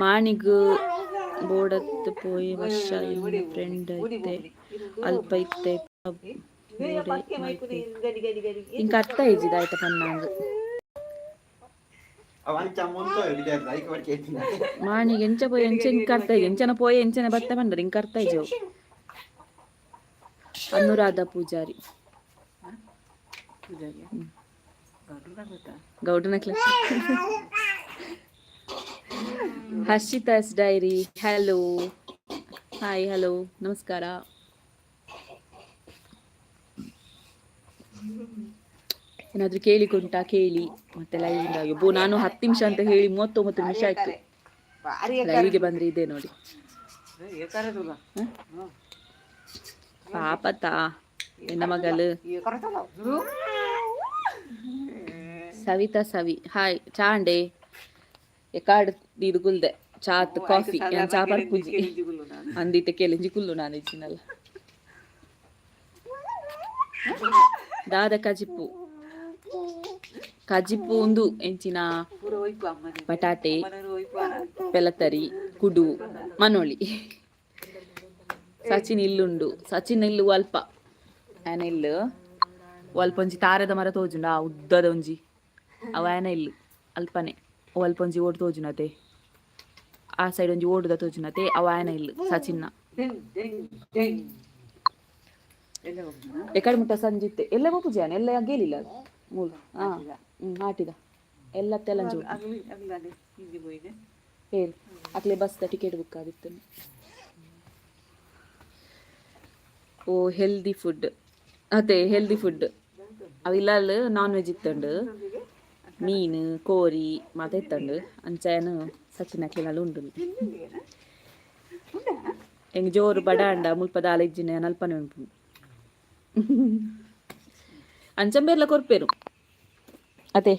ಮಾಣಿಗ್ ಬೋಡತ್ ಪೋಯಿ ವರ್ಷ ಫ್ರೆಂಡ್ ಇತ್ತೆ ಅಲ್ಪ ಇತ್ತೆ ಇಂಕ ಅರ್ಥ ಇಜ್ಜಿದ ಆಯ್ತಾ ಪನ್ನಾಂಗ್. ಮಾಣಿಗೆ ಎಂಚ ಪೋಯಿ ಎಂಚ ಇಂಕ ಅರ್ಥ ಇಜ್ಜಿ ಎಂಚನ ಪೋಯಿ ಎಂಚನ ಬತ್ತ ಪಂಡರ್ ಇಂಕ ಅರ್ಥ ಇಜ್ಜವು. Anuradha Poojary ಗೌಡನ class. Harshita's diary hello hi hello ನಮಸ್ಕಾರ. ಏನಾದರೂ ಕೇಳಿಕೊಂಟಾ ಕೇಳಿ. ಮತ್ತೆ ಲೈವ್ ಅಯ್ಯೋ ನಾನು 10 ನಿಮಿಷ ಅಂತ ಹೇಳಿ 39 ನಿಮಿಷ ಆಯ್ತು. ಲೈವ್ಗೆ ಬಂದ್ರೆ ಇದೆ ನೋಡಿ. ಪಾಪತಾ ಎನ್ನ ಮಗಲು. ಸವಿತಾ ಸವಿ ಹಾಯ್ ಚಾಂಡೆ ಎಕಾಡ್ ಇದು ಕುಲ್ದೆ ಚಾತ್ ಕಾಫಿ ಚಾ ಪರ್ಪುಜಿ ಅಂದಿತ್ತೆ ಕೇಳಿಂಜಿ ಕುಲ್ಲು ನಾನು ಇಚ್ಚಿನಲ್ಲ. ದಾದ ಕಜಿಪ್ಪು ಕಜಿಪ್ಪು ಒಂದು ಎಂಚಿನ ಬಟಾಟೆ ಪೆಲತರಿ ಕುಡು ಮನೋಳಿ. ಸಚಿನ್ ಇಲ್ಲುಂಡು, ಸಚಿನ್ ಇಲ್ಲು ಅಲ್ಪ ಆನ ಇಲ್ಲು. ಅಲ್ಪ ಒಂಜಿ ತಾರೆದ ಮರ ತೋಜುಂಡ, ಆ ಉದ್ದದ ಒಂಜಿ ಅವ ಆಯನ ಇಲ್ಲು ಅಲ್ಪನೆ. ಓ ಅಲ್ಪ ಒಂಜಿ ಓಡು ತೋಜುನತೆ, ಆ ಸೈಡ್ ಒಂಜಿ ಓಡುದ ತೋಜುನತೆ, ಅವ ಆಯನ ಇಲ್ಲು ಸಚಿನ್ನ. ಎಕಡೆ ಮುಟ್ಟ ಸಂಜಿತ್ತೆ ಎಲ್ಲ ಪೂಜೆ ಎಲ್ಲ ಗೇಲಿಲ್ಲ ಮೂಲ. ಹಾ ಆಟಿದ ಎಲ್ಲ ತೆಲಂಜು ಹೇಳಿ ಅಕ್ಲೆ ಬಸ್ ಟಿಕೆಟ್ ಬುಕ್ ಆಗಿತ್ತು. ಓ ಹೆಲ್ದಿ ಫುಡ್ ಅದೇ, ಹೆಲ್ದಿ ಫುಡ್ ಅವಿಲ್ಲ. ನಾನ್ ವೆಜ್ ಇತ್ತಂಡು, ಮೀನು ಕೋರಿ ಮಾತ ಇತ್ತಂಡು. ಅಂಚೆನು ಸಚಿನ್ ಅಕ್ಲೆನಲ್ಲಿ ಉಂಡು. ಎಂಗ್ ಜೋರು ಬಡ ಅಂಡ ಮುಲ್ಪ ದಾಲ ಇಜ್ಜಿನ ನಲ್ಪನೆ ಉಂಟು. ಅಂಚಂಬೇರ್ಲ ಕೊರ್ಪೇರು ಅದೇ.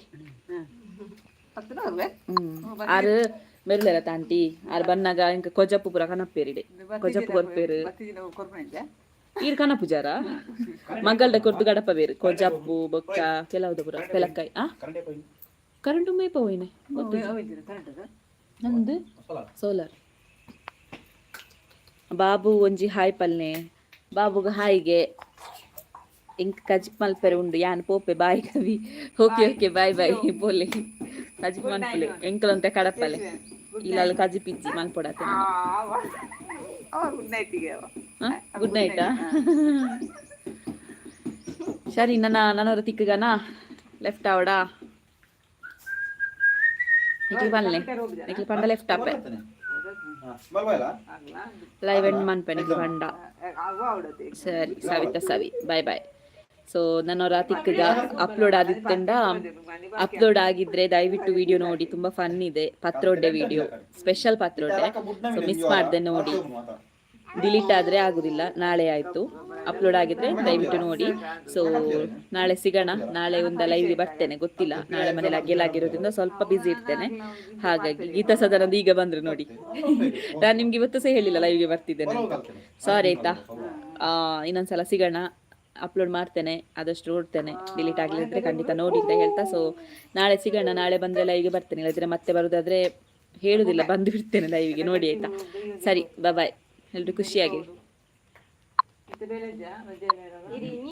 ಆರು ಮೆರ್ಲೆರ ತಾಂಟಿ ಆರ್ ಬನ್ನಾಗ ಇಂಕ ಕೊಜಪ್ಪು ಪೂರ ಕನಪ್ಪೇರಿಡೆ, ಕೊಜಪ್ಪು ಕೊರ್ಪೇರು. ಈರ್ ಕನಪುಜಾರ ಮಗಲ್ದ ಕೊರ್ದು ಗಡಪ ಬೇರು ಕೊಜಪ್ಪು ಬೊಕ್ಕ ಕೆಲವುದ ಪೂರ ಪೆಲಕ್ಕಾಯಿ. ಆ ಕರೆಂಟ್ ಮೇಪ ಹೋಯ್ನೆ ನಂದು ಸೋಲಾರ್. ಬಾಬು ಒಂಜಿ ಹಾಯ್ ಪಲ್ನೆ ಬಾಬುಗ ಹಾಯ್ಗೆ. ಇಂಕ್ ಕಜಿಪ್ ಮಲ್ಪೆರೆ ಉಂಡು, ಯಾನ್ ಪೋಪೆ. Bye Kavi. Okay okay, bye bye ಪೋಲೆ. ಕಜಿಪ್ ಮನ್ಪುಲೆ, ಎಂಕಲಂತೆ ಕಡಪಲೆ. ಇಲ್ಲ ಕಜಿಪ್ ಇಜ್ಜಿ, ಮನ್ಪೊಡಾತೆ. ಗುಡ್ ನೈಟಾ? ಸರಿ, ನನ್ನ ನನ್ನವರ ತಿಕ್ಕಗನ ಲೆಫ್ಟ್ ಆವಡಾ? ನಿಕ್ಲಿ ಪಲ್ಲೆ, ನಿಕ್ಲಿ ಪಂಡ ಲೆಫ್ಟ್ ಆಪೆ. ಲೈವ್ ಎಂಡ್ ಮನ್ಪೆ ನಿಕ್ಲಿ ಪಂಡ. ಸರಿ ಸವಿತಾ, ಸವಿ, ಬಾಯ್ ಬಾಯ್. ಸೊ ನನ್ನವರ ತಿಕ್ಕಗ ಅಪ್ಲೋಡ್ ಆದಿತ್ತಂಡ, ಅಪ್ಲೋಡ್ ಆಗಿದ್ರೆ ದಯವಿಟ್ಟು ವಿಡಿಯೋ ನೋಡಿ. ತುಂಬಾ ಫನ್ ಇದೆ ಪತ್ರೋಡ್ಡೆ ವಿಡಿಯೋ, ಸ್ಪೆಷಲ್ ಪತ್ರೋಡ್ಡೆ. ಸೊ ಮಿಸ್ ಮಾಡ್ದೆ ನೋಡಿ. ಡಿಲೀಟ್ ಆದ್ರೆ ಆಗುದಿಲ್ಲ, ನಾಳೆ ಆಯ್ತು. ಅಪ್ಲೋಡ್ ಆಗಿದ್ರೆ ದಯವಿಟ್ಟು ನೋಡಿ. ಸೊ ನಾಳೆ ಸಿಗೋಣ. ನಾಳೆ ಒಂದು ಲೈವ್ಗೆ ಬರ್ತೇನೆ, ಗೊತ್ತಿಲ್ಲ. ನಾಳೆ ಮನೇಲಿ ಅಗ್ಗೆಲಾಗಿರೋದ್ರಿಂದ ಸ್ವಲ್ಪ ಬ್ಯುಸಿ ಇರ್ತೇನೆ. ಹಾಗಾಗಿ ಗೀತಾ ಸದಾನಂದ ಈಗ ಬಂದ್ರು ನೋಡಿ. ನಾನು ನಿಮ್ಗೆ ಇವತ್ತು ಸಹ ಹೇಳಿಲ್ಲ ಲೈವ್ಗೆ ಬರ್ತಿದ್ದೇನೆ ಅಂತ. ಸಾರಿ ಆಯ್ತಾ. ಇನ್ನೊಂದ್ಸಲ ಸಿಗೋಣ. ಅಪ್ಲೋಡ್ ಮಾಡ್ತೇನೆ, ಆದಷ್ಟು ನೋಡ್ತೇನೆ. ಡಿಲೀಟ್ ಆಗಲಿದ್ರೆ ಖಂಡಿತ ನೋಡಿ ಅಂತ ಹೇಳ್ತಾ, ಸೊ ನಾಳೆ ಸಿಗೋಣ. ನಾಳೆ ಬಂದರೆ ಲೈವ್ಗೆ ಬರ್ತೇನೆ, ಇಲ್ಲದ್ರೆ ಮತ್ತೆ ಬರೋದಾದ್ರೆ ಹೇಳುದಿಲ್ಲ, ಬಂದು ಬಿಡ್ತೇನೆ ಲೈವ್ಗೆ. ನೋಡಿ ಆಯ್ತಾ. ಸರಿ, ಬಾಯ್. ಎಲ್ಲರೂ ಖುಷಿಯಾಗಿ.